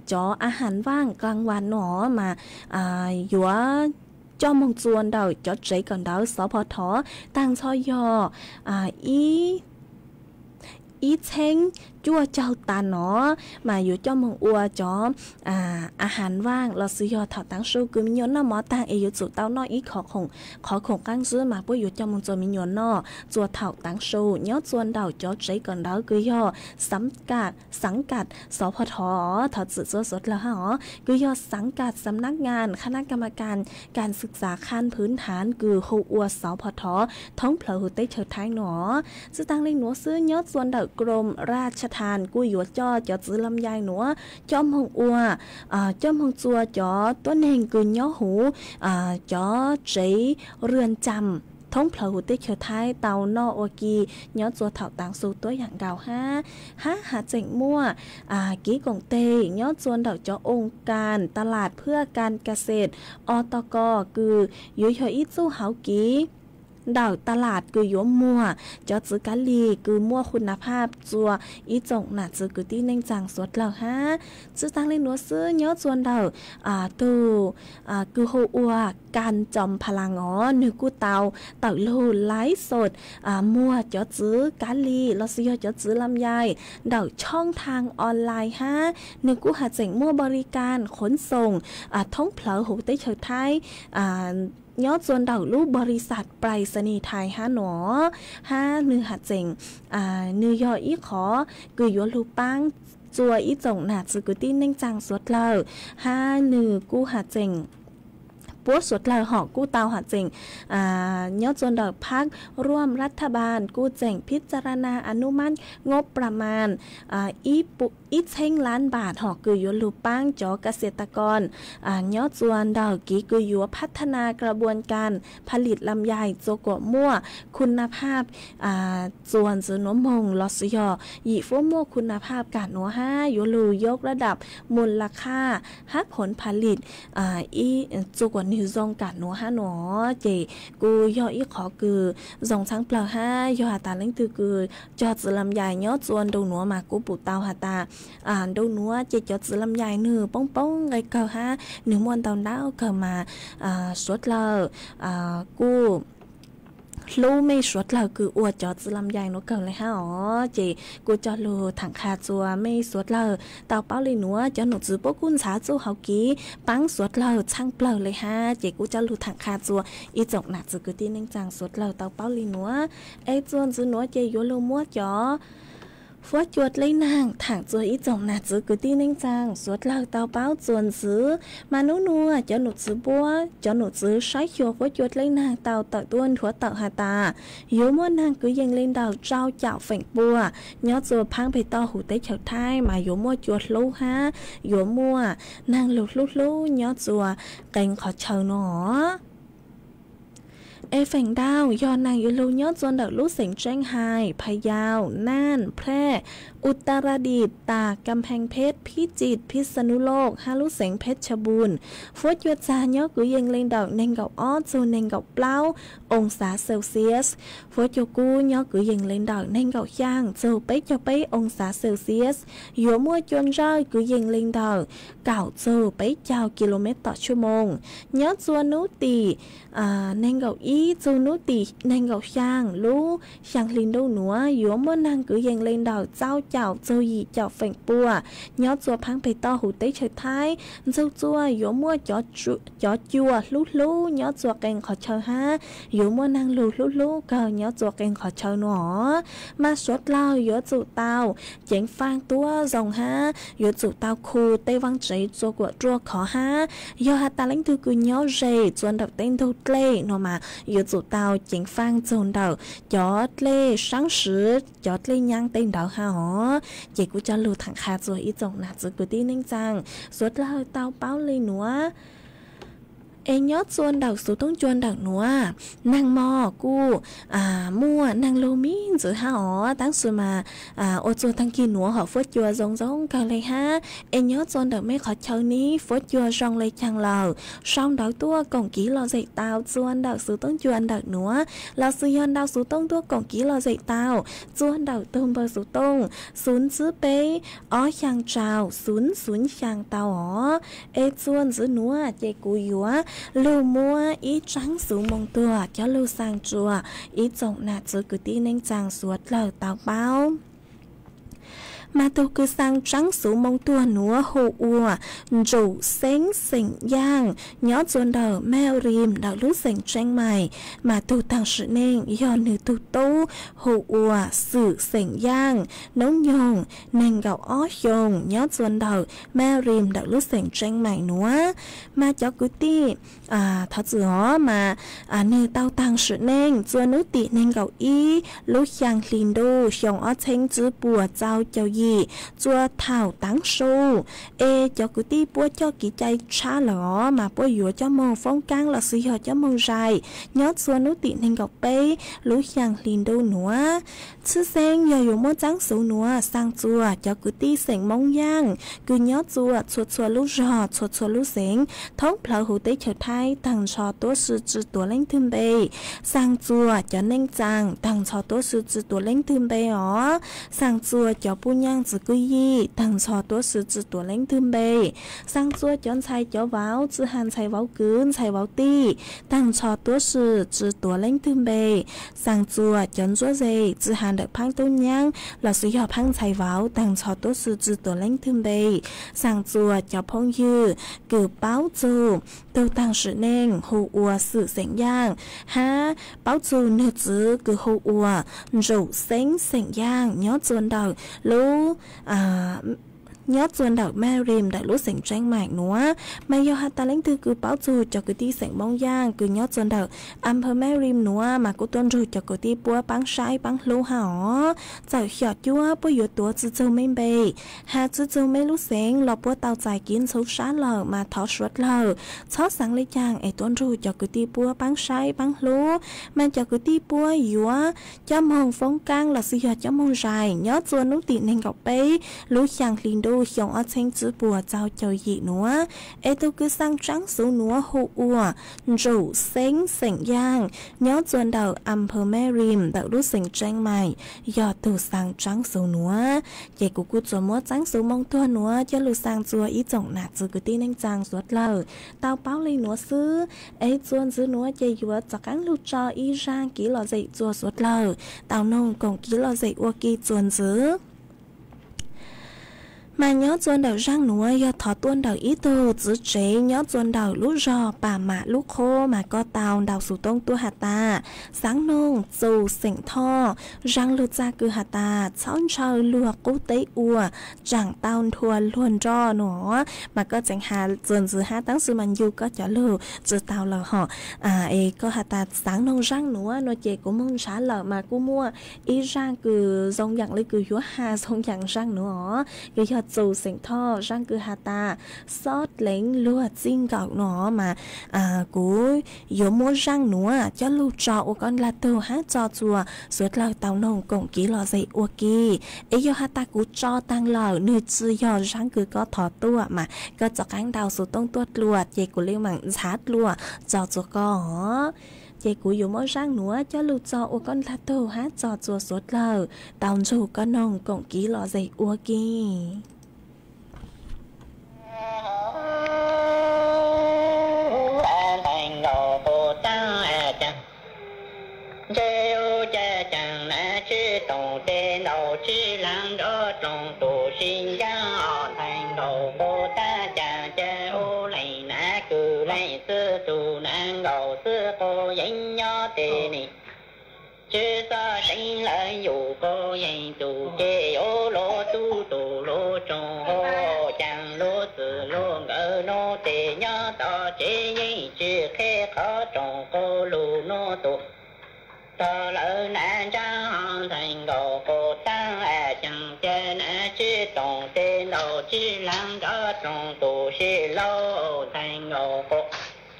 cov ອາຫານວ່າງກາງວັນ nua, mas yuav coj moog txua ntawm cov tsev kawm ntawv ສພທ taag nrho yog ib txheeb cuaj caug tas nua, mas yuav coj moog ua cov ອາຫານວ່າງ lossis yog thaum taav su kws miv nyuas noj mov taag es yuav tsum tau noj ib qho khoom qaab zwb, mas puab yuav coj moog txua miv nyuas noj txua thaum taav su nyob txua ntawm cov tsev kawm ntawv kws yog ສັງກັດ ສພທ thov txim txua suav dlawg hab os, kws yog ສັງກັດ ສຳນັກງານ ຄະນະກຳມະການ ການສຶກສາຂັ້ນພື້ນຖານ kws hu ua ສພท thoob plawv huv teb chaws Thaib nua. Tsi taag le nuav xwb, nyob txua ntawm ກຣມຣາຊທານ kuj yuav coj cov txwv lam yais nuav coj moog ua, coj moog txua cov tuab neeg kws nyob huv cov tsev ເຮືອນຈຳ thoob plawv huv teb chaws Thaib tau noj ua ke nyob txua thaum taav su tuab yaam nkaus hab. Hab has tseem muaj kev koom teg nyob txua ntawm cov ອົງການຕະຫຼາດເພື່ອການກະເສດ ອຕກ kws yuav yog ib txuj hauv kev ntawm ta lam kws yuav muag cov txwv kav lig kws muaj ຄຸນນະພາບ txua ib tsoom nam txwv kwv tij neej tsaa suav dlawg hab. Tsi taag le nuav xwb, nyob txua ntawm tug kws hu ua ກັນ ຈອມພະລັງ os, nwg kuj tau tawm lug ໄລຟ໌ສົດ muag cov txwv kav lig lossis yog cov txwv lam yais ntawm ຊ່ອງທາງອອນລາຍ hab. Nwg kuj has tseem muaj ບໍລິການຂົນສົ່ງ thoob plawv huv teb chaws Thaib nyob txua ntawm lub ບໍລິສັດໄປສະໜີໄທຍ hab nua. Hab nwg has tseem, nwg yog ib qhov kws yuav lug paab txua ib tsoom nam txwv kwv tij neej tsaa suav dlawg, hab nwg kuj has tseem, puab suav dlawg hom kuj tau has tseem nyob txua ntawm ພັກຮ່ວມລັດຖະບານ kuj tseem ພິຈາລະນາ ອະນຸມັດ ງົບປະມານ ib txheeb ລ້ານບາດ hom kws yuav lug paab cov ກະເສດຕະກອນ nyob txua ntawm kev kws yuav ພັດທະນາກະບວນການຜະລິດລຳໄຍ txua kuam muaj ຄຸນນະພາບ txua ntxwv nuav moog lossis yog yim fuab muaj ຄຸນນະພາບ kag nuav hab yuav lug ຍົກລະດັບ ມູນລະຄ່າ hab ຜົນຜະລິດ txua kuam yug zoo kam nuav hab nuav. Ces kuj yog ib qhov kws zoo txheeb plawg hab, yog has tas leej twg kws cog txiv lam yais nyob txua ntu nuav mas kuv pum tau has tas ntu nuav ces cov txiv lam yais nwg poob poob nqe kawg hab nwg muaj ntau ntau kawg mas suav dlawg kuj hlub mej suav dlawg kws ua cov txiv lam yais nuav kawg le hab os. Ces kuj coj lug thaam qha txua mej suav dlawg tau paub le nuav, cov num txwv puab kuj ntxhaav txuj hauv kiv paab suav dlawg txheeb plawg le hab. Ces kuj coj lug thaam qha txua ib tsoom nam txwv kwv tij neej tsaa suav dlawg tau paub le nuav. Es txua ntxiv nuav ces yuav lug muab cov fuab cua dleb naag thaam txua ib tsoom nam txwv kwv tij neej tsaa suav dlawg tau paub txua ntxiv. Mas nub nuav cov num txwv puab, cov num txwv saib xyuas fuab cua dleb naag tau tawm tuaj nthuav tawm has tas yuav muaj naag kwv yees le ntawm rau caum feem pua nyob txua phaab peg toj huv teb chaws Thaib, mas yuav muaj cua hlub hab yuav muaj naag lug hlub hlub nyob txua qee qhov chaw nuav. Es feem ntau yog naag yuav lug nyob txua ntawm lub xeev Tseeb Hais, Phayau, Naj, Phraj, Utaradi, Tag, Kam Pheej Pheb, Phij Tsim, Phij Xa Nub Loj hab lub xeev Pheb Tshab Npun. Fuab cua txag nyob kwv yees le ntawm neeg nkaum ob txug neeg nkaum plaub oo xav Celsius. Fuab cua kub nyob kwv yees le ntawm neeg nkaum xyaa txug peb caug peb oo xav Celsius. Yuav muaj cua ntsawj kwv yees le ntawm kaum txug peb caug ki lo mev tom tshuaj moos. Nyob txua nub tim neeg nkaum ib txug nub tim neeg nkaum xyaa lub xyaa hli ntuj nuav yuav muaj naag kwv yees le ntawm rau caum txug yim caum feem pua nyob txua phaab peg toj huv teb chaws Thaib. Ntxug txua yuav muaj cov cua hlub hlub nyob txua qee qhov chaw hab yuav muaj naag lug hlub hlub kawg nyob txua qee qhov chaw nuav. Mas suav dlawg yuav tsum tau ceev faaj tuab zoo hab yuav tsum tau khu tej vaaj tsev txua kuam ruaj khov hab. Yog has tas leej twg kws nyob ze txua ntawm tej ntug dlej nuav mas yuav tsum tau ceev faaj txug ntawm cov dlej saab swv, cov dlej nyaab tej ntawd hab os. Ces kuv coj lug thaam qha txua ib tsoom nam txwv kwv tij neej tsaa suav dlawg tau paub le nuav. Es nyob txua ntawm xuv toob cua ntawm nuav, naag mog kuj muaj naag lug mib ntxwv hab os, tab sis mas ua txuag taag kig nuav hom fuab cua zoo zoo kawg le hab. Es nyob txua ntawm mej qhov chaw ne fuab cua zoo le caag lawm, sau ntawv tuaj koom kiv lom zem tau txua ntawm xuv toob cua ntawm nuav, lossis yog ntau xuv toob tuaj koom kiv lom zem tau txua ntawm tug npawb xuv tooj xuv tsib peb ob xyaa rau xuv xuv xyaa tau os. Es txua ntxiv nuav ces kuv yuav lug muab ib tsaab xuv moo tuag coj lug xaa txua ib tsoom nam txwv kwv tij neej tsaa suav dlawg tau paub. Mas tug kws xaa tsaab xuv moo tuag nuav hu ua Ntsum Xeeb xeem Yaaj, nyob txua ntawm Maj Rim ntawm lub xeem Tseeb Maim. Mas tug taag sim neej yog nwg tug tub hu ua Xwm xeem Yaaj, noob nyoog neeg nkaum ob xyoos, nyob txua ntawm Maj Rim ntawm lub xeem Tseeb Maim nuav. Mas cov kwv tij, thov txim os, mas nwg tau taag sim neej txua nub tim neeg nkaum ib lub xyaa hli ntuj xyoo ob txheeb tsib puas rau caum yim, txua thaum taav su. Es cov kwv tij puab coj kev cai tshab lawm os, mas puab yuav coj moog foob kaab lossis yog coj moog zais nyob txua nub tim neeg nkaum peb lub xyaa hli ntuj nuav. Tshwj xeeb yog yuav muab tsaab xuv nuav xaa txua cov kwv tij xeem Moob Yaaj kws nyob txua txhua txhua lub zog txhua txhua lub xeev thoob plawg huv teb chaws Thaib taag nrho tuab si tsi tuav leej twg npe. Xaa txua cov neej tsaa taag nrho tuab si tsi tuav leej twg npe os. Xaa txua cov puj nyaaj txwv kwj yij taag nrho tuab si tsi tuav leej twg npe. Xaa txua cov ntxhais cov vauv tsi has ntxhais vauv kwv ntxhais vauv tij taag nrho tuab si tsi tuav leej twg npe. Xaa txua cov ntsuab ze tsi has ntawm phaab tub nyaab lossis yog phaab ntxhais vauv taag nrho tuab si tsi tuav leej twg npe. Xaa txua cov phooj ywg kws paub txug tug taag sim neej hu ua Xwm xeem Yaaj hab paub txug nwg txwv kws hu ua Ntsum Xeeb xeem Yaaj nyob txua ntawm lub nyob txua ntawm Maj Rim ntawm lub xeem Tseeb Maim nuav. Mas yog has tas leej twg kws paub txug cov kwv tij xeem Moob Yaaj kws nyob txua ntawm Amper Maj Rim nuav mas kuj tuaj nrug cov kwv tij puab paab saib paab hlub hab os. Txawm xyom cuab puab yuav tuav tsi txug mej npe, has tsi txug mej lub xeev los puab tau txais kev ntxhov sab lawm mas thov suav dlawg txhob xaav le caag es tuaj nrug cov kwv tij puab paab saib paab hlub. Mas cov kwv tij puab yuav coj moog foob kaab lossis yog coj moog zais nyob txua nub tim neeg nkaum peb lub xyaa hli ntuj xyoo ob txheeb tsib puas txaug caum yim nuav, es tug kws xaa tsaab xuv nuav hu ua Ntsum Xeeb xeem Yaaj, nyob txuas ntawm Amper Merim ntawm lub xeem Tseeb Maim, yog tug xaa tsaab xuv nuav. Ces kuv kuj tsuas muab tsaab xuv moo tuag nuav coj lug xaa txua ib tsoom nam txiv kwv tij neej tsaa suav dlawg tau paub le nuav xwb. Es txuas ntxiv nuav ces yuav rov qaab lug tso ib zaaj kev lom zem txua suav dlawg tau noog koom kev lom zem ua ke txuas ntxiv. Mas nyob txuas ntawm zaaj nuav yog thov tuaj ntawm ib tug txiv tsev nyob txuas ntawm lub zog Pam Mam Lub Qhob, mas koj tau ntaus xov tooj tuaj has tas xaav noog Txus xeem Thoj, zaaj lug txag kws has tas txhob ntshaw luag qub teb ua, tsaam tau nthua luag nroj no. Mas koj tseem has txuas ntxiv hab, tab sis mas ncu koj cov lug tsi tau lawm hos. Es koj has tas xaav noog zaaj nuav no ces kuv moog ntshaw lawm mas kuj muaj ib zaaj kws zoo yaam le kws yuav has zoo yaam zaaj nuav os, kws yog Txus xeem Thoj, zaaj kws has tas xob dleev luag txij nkawm no. Mas kuv yuav muab zaaj nuav coj lug tso ua koj dlaag tug hab tso txua suav dlawg tau noog koom kev lom zem ua ke. Es yog has tas kuv tso taag lawm nwg tsi yog zaaj kws koj thov tuaj mas koj rov qaab ntaus xov tooj tuaj dlua ces kuv le maam ntxhaav dlua tso txua koj os. Ces kuv yuav muab zaaj nuav coj lug tso ua koj dlaag tug hab tso txua suav dlawg tau ntsug koj noog koom kev lom zem ua ke. Ntxhais nkaus quas taab a caag, ntshe ua cas caag nav tsib toom tes ntaus tsib laag nrov roog tus sib ncaab os. Ntxhais nkaus quas taab caag ca ua leej nav kws leej xwb, tug nav nkaus xwb quas yeej nyob tes nim tsib xob seev lawv yug quas yeej tug ces yuav luag tub tug luag tsoom hab caag luag txwm luag nkawd nuav tes nyob tod tsev yeej tsi qheb qhov roog quas lug nuav tus tog lawv nav ntsaab. Ntxhais nkaus quas taab a caag ca nav tsib toom tes ntaus tsib laag nrov roog tus sib laug. Ntxhais nkaus quas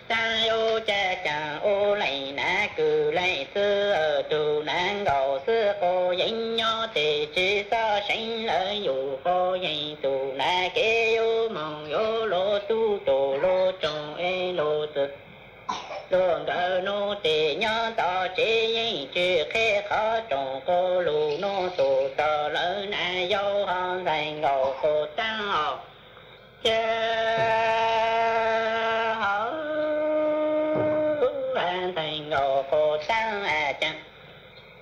taab yuav ca caag ua leej nav kws leej xwb, tug nav nkaus xwb quas yeej nyob tes tsib xob seev lawv yug quas yeej tug nav kev yuav moog yuav luag tub tug luag tsoom es luag txwm luag nkawd nuav tes nyob tod tsev yeej tsi qheb qhov roog quas lug nuav tus tog lawv nav yau. Hos ntxhais nkaus quas taab os, ca hos ntxhais nkaus quas taab a caag,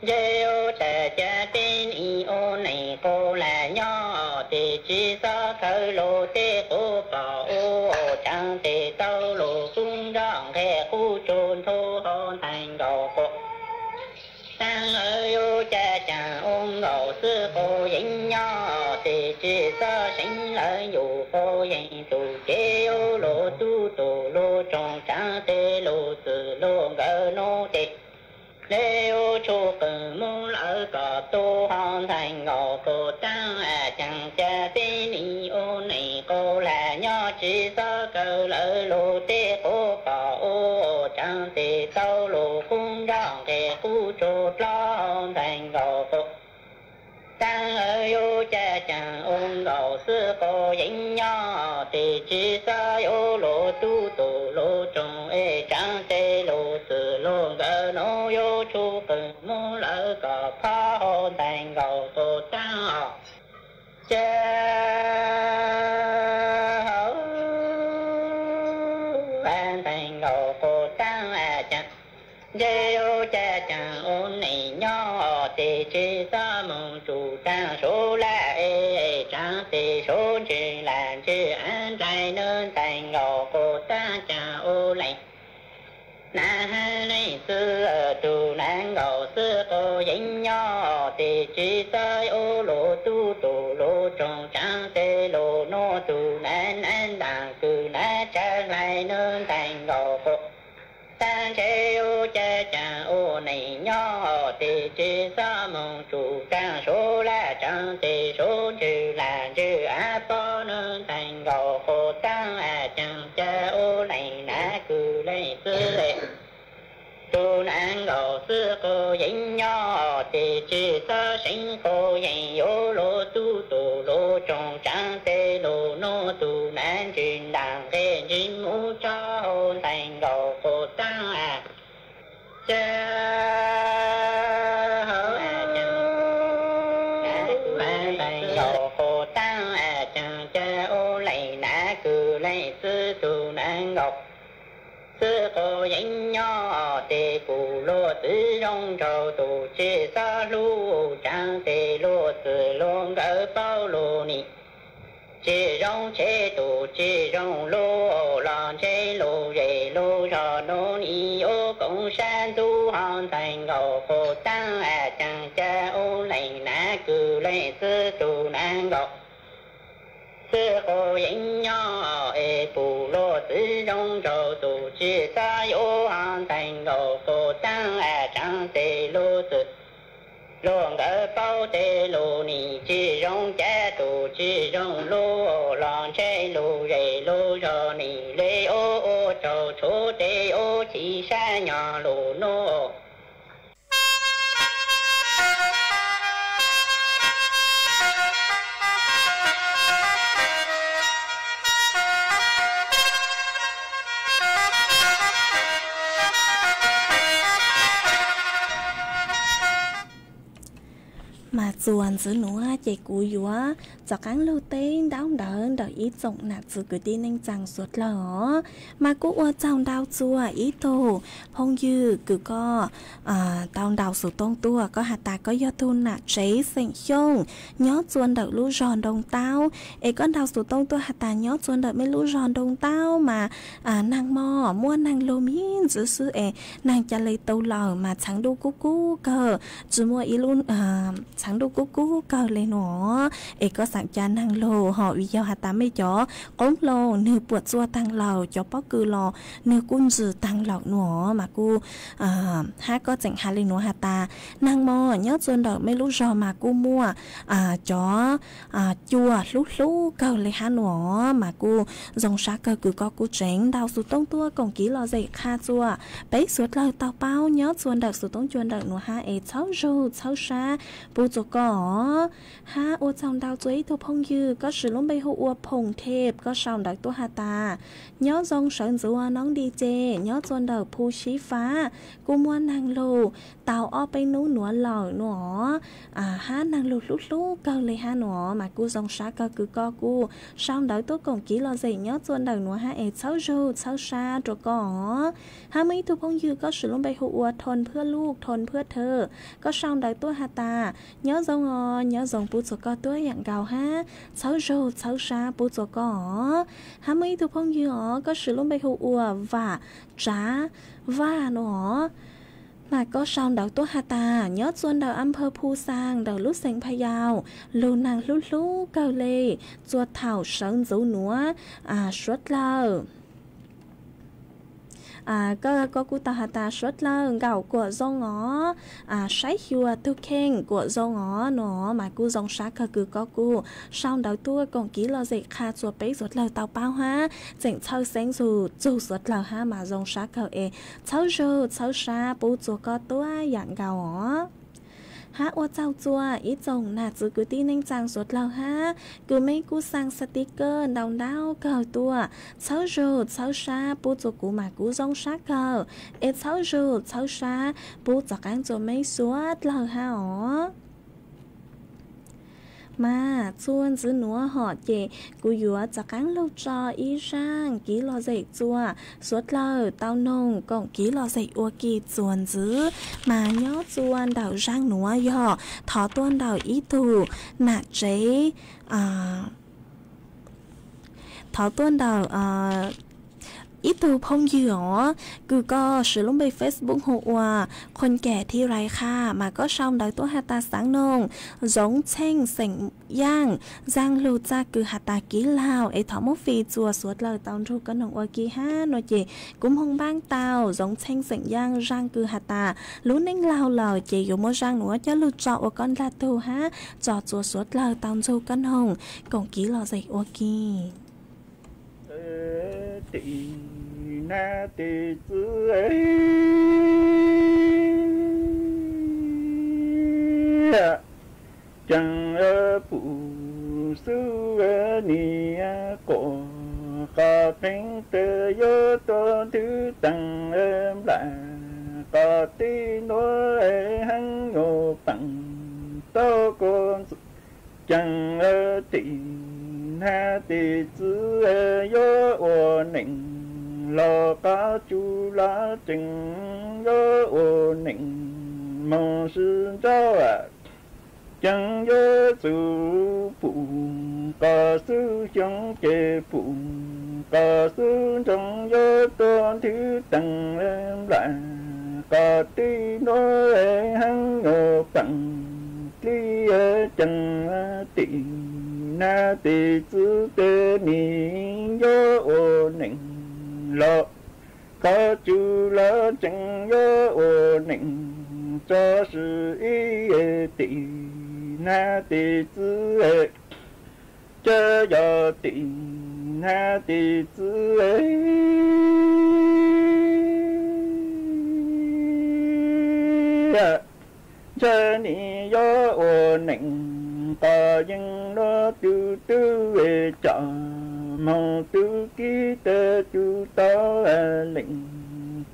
ntshe ua cas ca teb nim ua neej quas lag nyob tes tsib xob khawv luag teb quas pom ua tsaav tes tau luag qub nroj nqeg qub tsuag nthuav. Hos ntxhais nkaus quas taab yuav ca caag ua nkaus xwb quas yeej nyob tes tsib xob seev lawv yug quas yeej tug ces yuav luag tub tug luag tsoom tsaav tes luag txwm luag nkawd nuav tes le yuav tshuj qws moog lawv kom tu. Hos ntxhais nkaus quas taab a caag ca teb nim ua neej quas lag nyob tsib xob khawv lawv luag teb quas pom ua tsaav tes tau luag qub nroj nqeg qub tsuag dlov. Hos ntxhais nkaus quas taab yuav ca caag ua nkaus xwb quas yeej nyob tes tsib xob yuav luag tub tug luag tsoom es tsaav tes luag txwm luag nkawd nuav yuav tshuj qws moog lawv kom phob. Hos ntxhais nkaus quas taab os, ca hos ntxhais nkaus quas taab a caag, ntshe ua cas caag ua neej nyob tes tsib xob moog tsum taag suav laj es tsaav tes suav ntswg lag ntswg av nraim. Nws ntxhais nkaus quas taab caag ua leej nav hab leej xwb, tug nav nkaus xwb quas yeej nyob tes tsib xob yuav luag tub tug luag tsoom tsaav tes luag nuav tug nav nav ntaag kws nav tshaav hlais. Nws ntxhais nkaus quas taab, ntshe ua cas caag ua neej nyob tes tsib xob moog tsum taag suav laj tsaav tes suav ntswg lag ntswg av pob. Nws ntxhais nkaus quas taab a caag ca ua leej nav kws leej xwb, tug nav nkaus xwb quas yeej nyob tes tsib xob seev quas yeej yuav luag tub tug luag tsoom tsaav tes Quav yeeb nyob tes kuv luag txwv zoo nraug tus tsis txhob hlub tseeb tes luag txwv luag nkawd paub lus nim tsis zoo tsheb tus tsis zoo lub los ntshe lus zem lus zog hnub nim yuav koom sab ntxub ho ntxhais nkaus qus taab cees ca ub leej nav kws leej xwb tus nav nkaus xwb quav yeeb nyob es kuv luag txwv zoo nraug tus tsis txhob yuav ho ntxhais nkaus qus taab tseeb tes luag txwv luag nkawd paub tes lus nim tsis zoo cav tus tsis zoo lub los ntshe lus zem lus zog nim le ub ua tsaug tshuav tes ub chim sab nyob lus hnub Mas txuas ntxiv nuav ces kuv yuav rov qaab lug teb ntaub ntawv ntawm ib tsoom nam txiv kwv tij neej tsaa suav dlawg os. Mas kuj ua tsaug ntau txuas ib tug phooj ywg kws koj tau ntaus xuv tooj tuaj, koj has tas koj yog tug nam tsev xeem Xyooj nyob txua ntawm lub zog Ntoo Taub, es koj ntaus xuv tooj tuaj has tas nyob txua ntawm mej lub zog Ntoo Taub mas naag mog muaj naag lug miv ntxiv xwb es naag ca le tu lawm mas txheev ntuj kub kub kawg, tsi muaj ib lub txheev ntuj kub kub kawg le nuav, es koj xaav ca naag lug hov vim yog has tas mej cov qoob loo nwg puam txuaj taag lawm, cov pob kws los nwg kuj ntsws taag lawm nuav mas kuj hab koj tseem has le nuav has tas naag mog nyob txua ntawm mej lub zog mas kuj muaj cov cua hlub hlub kawg le hab nuav mas kuj zoo sab kawg kws koj kuj tseem ntaus xuv tooj tuaj koom kev lom zem qha txua peb suav dlawg tau paub nyob txua ntawm xuv tooj cua ntawm nuav hab es txhawb zug txhawb sab pub txua koj os. Hab ua tsaug ntau txua ib tug phooj ywg koj siv lub npe hu ua Phoom Thej, koj sau ntawv tuaj has tas nyob zoo sawv ntxuv noob Di Ces nyob txua ntawm Phu Sib Fab, kuj muaj naag lug tau ob peb nub nuav lawm nuav, hab naag lug hlub hlub kawg le hab nuav mas kuj zoo sab kawg kws koj kuj sau ntawv tuaj koom kev lom zem nyob txua ntawm nuav hab es txhawb zug txhawb sab rua koj os. Hab muaj ib tug phooj ywg koj siv lub npe hu ua Thoo Phwj Luj, Thoo Phwj Thawj, koj sau ntawv tuaj has tas nyob zoo os, nyob zoo pub txua koj tuab yaam nkaus hab txhawb zug txhawb sab pub txua koj os. Hab muaj ib tug phooj ywg os koj siv lub npe hu ua Vam Tsav Vaj nuav, mas koj sau ntawv tuaj has tas nyob txua ntawm Amphaw Phu Xaa ntawm lub xeev Pha Yau, lug naag hlub hlub kawg le, txua thaum sawv ntxuv nuav suav dlawg koj kuj tau has tas suav dlawg nkaum kuam zoo os, saib xyuas tug kheej kuam zoo os nuav mas kuj zoo sab kawg kws koj kuj sau ntawv tuaj koom kev lom zem qha txua peb suav dlawg tau paub hab tseem txhawj xeeb zug txug suav dlawg hab mas zoo sab kawg es txhawb zug txhawb sab pub txua koj tuab yaam nkaus os. Hab ua tsaug txua ib tsoom nam txiv kwv tij neej tsaa suav dlawg hab kws mej kuj xaa xatikawj ntau ntau kawg tuaj txhawb zug txhawb sab pub txua kuv mas kuv zoo sab kawg es txhawb zug txhawb sab pub txuas qaab txua mej suav dlawg hab os. Mas txua ntxiv nuav hom ces kuv yuav txuas qaab lug tso ib zaaj kev lom zem txua suav dlawg tau noog koom kev lom zem ua ke txuas ntxiv. Mas nyob txua ntawm zaaj nuav yog thov tuaj ntawm ib tug nam tsev, thov tuaj ntawm ib tug phooj ywg os, kws koj siv lub npe Facebook hu ua Qhuas Cam Thi Rais Kha mas koj sau ntawv tuaj has tas xaav noog Zoov Txheej xeem Yaaj zaaj lug txaj kws has tas kev laug es thov muab fij txua suav dlawg tau nrug koj noog ua ke hab nuav ces kuv moog npaab tau Zoov Txheej xeem Yaaj zaaj kws has tas lub neej laug lawm ces yuav muab zaaj nuav coj lug tso ua koj dlaag tug hab tso txua suav dlawg tau nrug koj noog koom kev lom zem ua ke. Tim nab tim txwv, ceev pum xub niam quas qhov qeeb tawg yuav tuaj nthwv tees nplam qhov teb nuav heev nyuag peem tau kua ntxuav. Ceev tim nab tim txwv yuav ua neej los qab tsuj los tseem yuav ua neej moog sib ntsib. Ceeb yuav txug pum qos xub xyoo ces pum qos xub ntsoov yuav tuag nthwv tees nplaim qos tij nuav heev yuav peem dlib ceeb tim nab tim txwv tej nim yuav ua neej los qab tsuj los tseem yuav ua neej tso sib ib tim nab tim txwv ces yog tim nab tim txwv ntshe nim yuav ua neej qos yeej nuav tug tub coj moog tub kib tej tug tau leej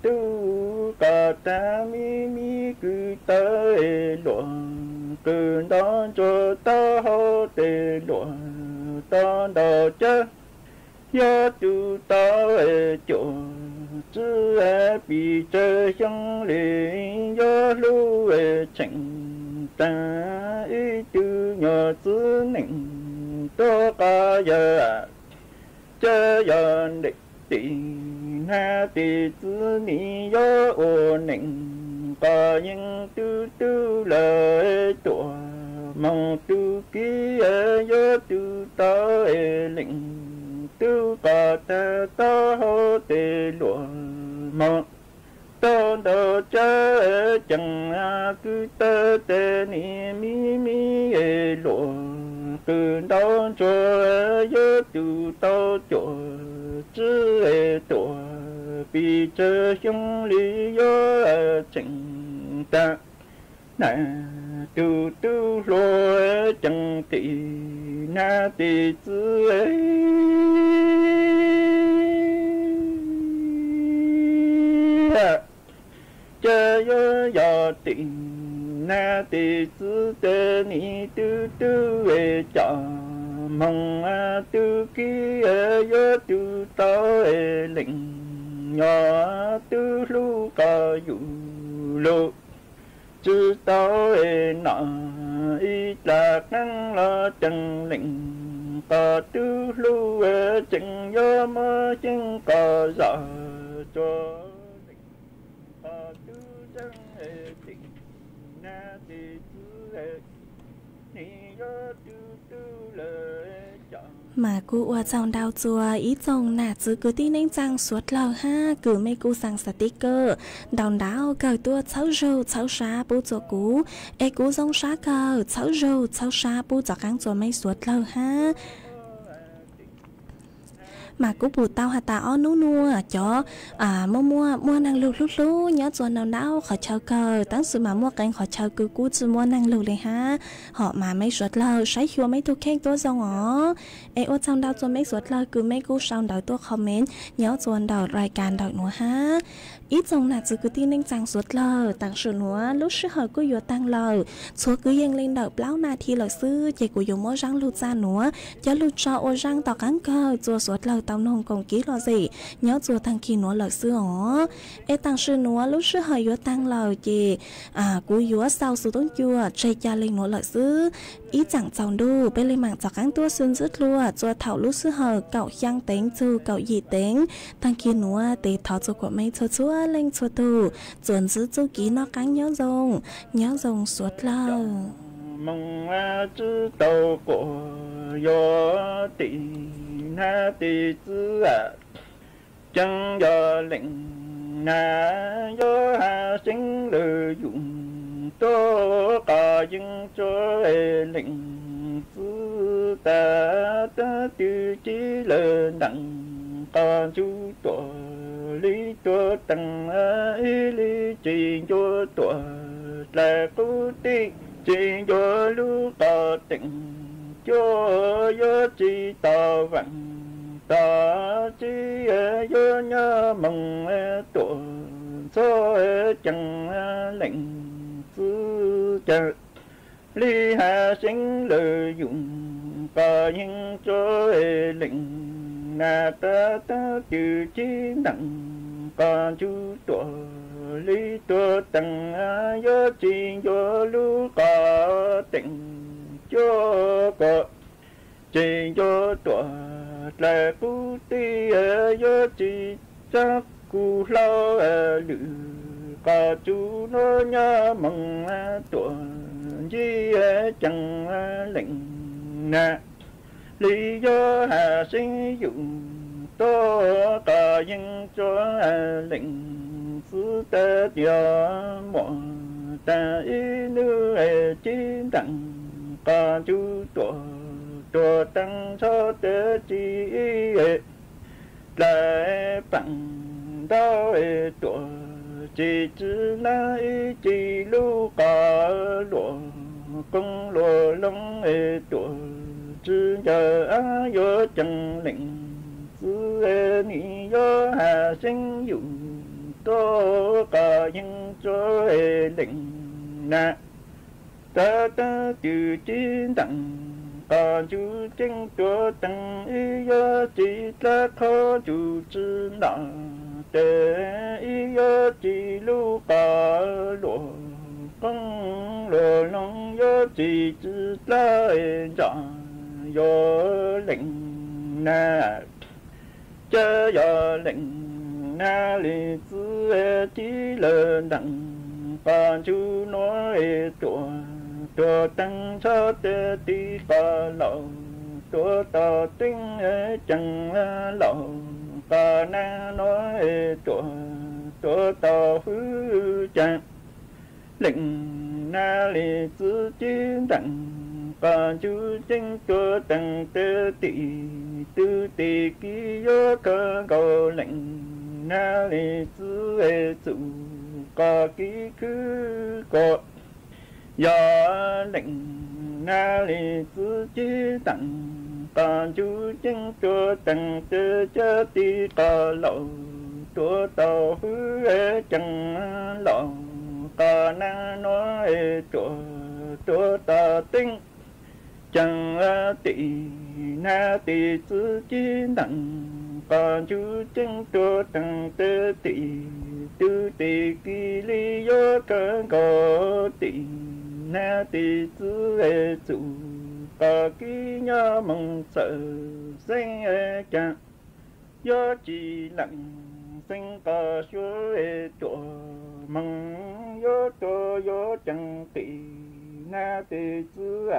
tub qos tag mi mi kwv tawv luam qw nto ntsuag taub hau tej luam tau ntau cawv. Yog tug tau cuam tswv pes tsawg xyoo li yuav hlub tseem taag ib tug nyuag txiv neej tuab qos yawg ces yog tim nab tim txwv nim yuav ua neej qos yeej tug tub lawm tuam moog tug kib yuav tug tau leej tub qos tag taub hau tej luam moog tau ntau cawv ceeb kwv tawv tej nim mi mi luam qw nto ntsuag yuav tug tau cuam tswv tuam pes tsawg xyoo li yuav tseem taag nab tug tub hluas ceeb tim nab tim txwv ces yuav yog tim nab tim txwv tej nim tug tub coj moog tug kib yuav tug tau leej nyob tug hlub qos yug lug tsi tau nom ib dlaab qaab los ceeb leej qos tug hlub tseem yuav muab xyeeb qos zog tsuag leej qos tub zeej tim nab tim txwv nim yuav tug tub lawm coj. Mas kuv ua tsaug ntau txuas ib tsoom nam txwv kwv tij neej tsaa suav dlawg hab kws mej kuj xaa xav tib kawm ntau ntau kawg tuaj txhawb zug txhawb sab pub txuas kuv, es kuv zoo sab kawg txhawb zug txhawb sab pub txuas qaab txuas mej suav dlawg hab. Mas kuv pum tau has tas ob nub nuav cov muaj muaj muaj neeg lug hlub hlub nyob txuas ntau ntau qhov chaw kawg, tab sis mas muaj qee qhov chaw kws kuj tsi muaj neeg lug li hab. Hom mas mej suav dlawg saib xyuas mej tug kheej tuab zoo os. Es ua tsaug ntau txuas mej suav dlawg kws mej kuj sau ntawv tuaj comment nyob txuas ntawm rai kas ntawm nuav hab. Ib tsoom nam txwv kwv tij neej tsaa suav dlawg, taam sim nuav lub sij hawm kuj yuav taag lawm, txhua kwv yees li ntawm plaub nas this lawm xwb ces kuv yuav muab zaab lug txaj nuav coj lug tso ua zaaj tom qaab kawg txuas suav dlawg tau noog koom kib lom zem nyob txuas taag kis nuav lawm xwb os. Es taam sim nuav lub sij hawm yuav taag lawm ces kuv yuav xaus xuv toob cua tseg ca le nuav lawm xwb. Ib tsaam txaus ntuj peb le maam txuas qaab tuaj xwb ntxwb dlua txuas thaum lub sij hawm kaum xyaa teev txug kaum yim teev taag kis nuav tes thov txuas kuas mej txhua txhua leej txhua tug txuas ntxwb txuj kev noj qaab nyob zoo, nyob zoo suav dlawg. Moog tsi tau quas yuav tim nab tim txwv, ceeb yog leej nab yuav has seev lawm yum tuab qos yeej tsuav leej txwv tas, tab twg ci lawm ntees qos ntsug tuam li tuab tees, ib li tsis ncua tuam dlaim qub tij, tsis ncua lub qos teem cuab, yuav tsis tau vaam tog tsi yuav nyob moog tuam ntxhua ceeb leej txwv ca li has seev lawm yum qos yeej tsuav leej na, tab tab twm cib nteem qos ntsug tuam li tuag teem, yuav tsis ncuav lub qos teem cuab kom tsis ncuav tuam dlaim qub tij, yuav tsis txhob kuv hlau lwm qos tsuv nuav nyob moog tuam ncig ceem leej na. Li yog has seeb yum tuab qos yeej tsuav leej xwb, tas yog muaj tag ib nub cib nteem qos ntsug tuam tuag teem ntsho teb tsis ib dlaim peem ntau tuam tsis tsw nab ib ci lub qos luam qoob luam loo tuam tsw ncaws ab yuav ceem leej xwb, nim yog has seeb yum tuab qos yeej tsuav leej na. Tab tab twm cib nteem qos ntsug ceeb tuam teem, ib yuav tsis dlaab qhov ntsug tsw nom tes, ib yuav tsis lub qos luam qoob luam loo yuav tsis tsw dlaab ntso yuav leej na. Cab yog leej na li xwb, cib lawm nteem qos ntsug nuav tuam tuag teem ntsho teb tim qos laus tuav tau teeb ceem laus, qos nab nuav tuam tuav tau hwv ceem leej na li xwb, cib nteem qos ntsug ceeb tuam teem teb tim tw tim kiv yuav kawg nkaus leej na li xwb, txug qos kiv khwb kom yog leej na li xwb, cib nteem qos ntsug ceeb tuam teem teb cab tim qos laus tuav tau hwv ceem laus, qos nab nuav tuam tuav tau teeb ceem tim na tim txwv, cib nteem qos ntsug ceeb tuam teem teb tim tw tim kiv li yuav kawg nkaus tim na tim txwv, txug qos kiv nyob moog txhawm xeeb ceem, yuav tsis leej xeeb qos xyuav tuam moog, yuav tuag yuav ceem tim na tim txwv.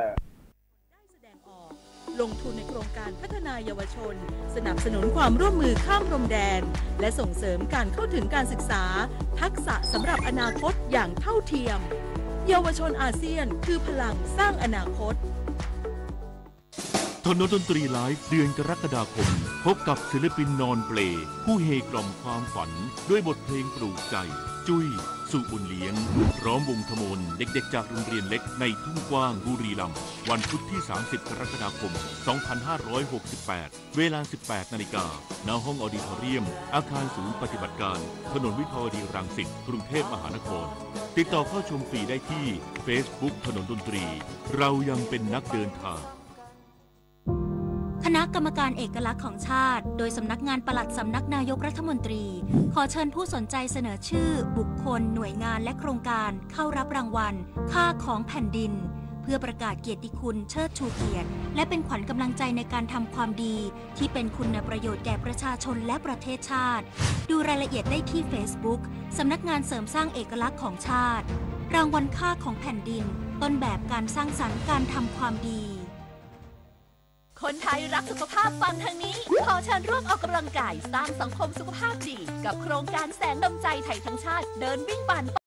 ได้แสดงออก ลงทุนในโครงการพัฒนายาวชน สนับสนุนความร่วมมือข้ามพรมแดน และส่งเสริมการเข้าถึงการศึกษา ทักษะสำหรับอนาคตอย่างเท่าเทียม เยาวชนอาเซียนคือพลังสร้างอนาคต ถนนดนตรีไลฟ์เดือนกรกฎาคม พบกับศิลปินนอนเปล ผู้เฮกล่อมความฝันด้วยบทเพลงปลูกใจ จุ้ย สุบุญเลี้ยง พร้อมวงทมน เด็กๆจากโรงเรียนเล็กในทุ่งกว้างบุรีรัมย์ วันพุธที่ สามสิบ กรกฎาคม สองพันห้าร้อยหกสิบแปด เวลา สิบแปด นาฬิกา ณ ห้องออดิทอเรียม อาคารศูนย์ปฏิบัติการ ถนนวิภาวดีรังสิต กรุงเทพมหานคร ติดต่อเข้าชมฟรีได้ที่ Facebook ถนนดนตรี เรายังเป็นนักเดินทาง คณะกรรมการเอกลักษณ์ของชาติ โดยสำนักงานปลัดสำนักนายกรัฐมนตรี ขอเชิญผู้สนใจเสนอชื่อ บุคคล หน่วยงาน และโครงการ เข้ารับรางวัล ค่าของแผ่นดิน เพื่อประกาศเกียรติคุณ เชิดชูเกียรติ และเป็นขวัญกำลังใจในการทำความดี ที่เป็นคุณประโยชน์แก่ประชาชนและประเทศชาติ ดูรายละเอียดได้ที่ Facebook สำนักงานเสริมสร้างเอกลักษณ์ของชาติ รางวัลค่าของแผ่นดิน ต้นแบบการสร้างสรรค์การทำความดี คนไทยรักสุขภาพฟังทางนี้ ขอเชิญร่วมออกกำลังกายสร้างสังคมสุขภาพดี กับโครงการแสงดวงใจไทยทั้งชาติ เดินวิ่งปั่น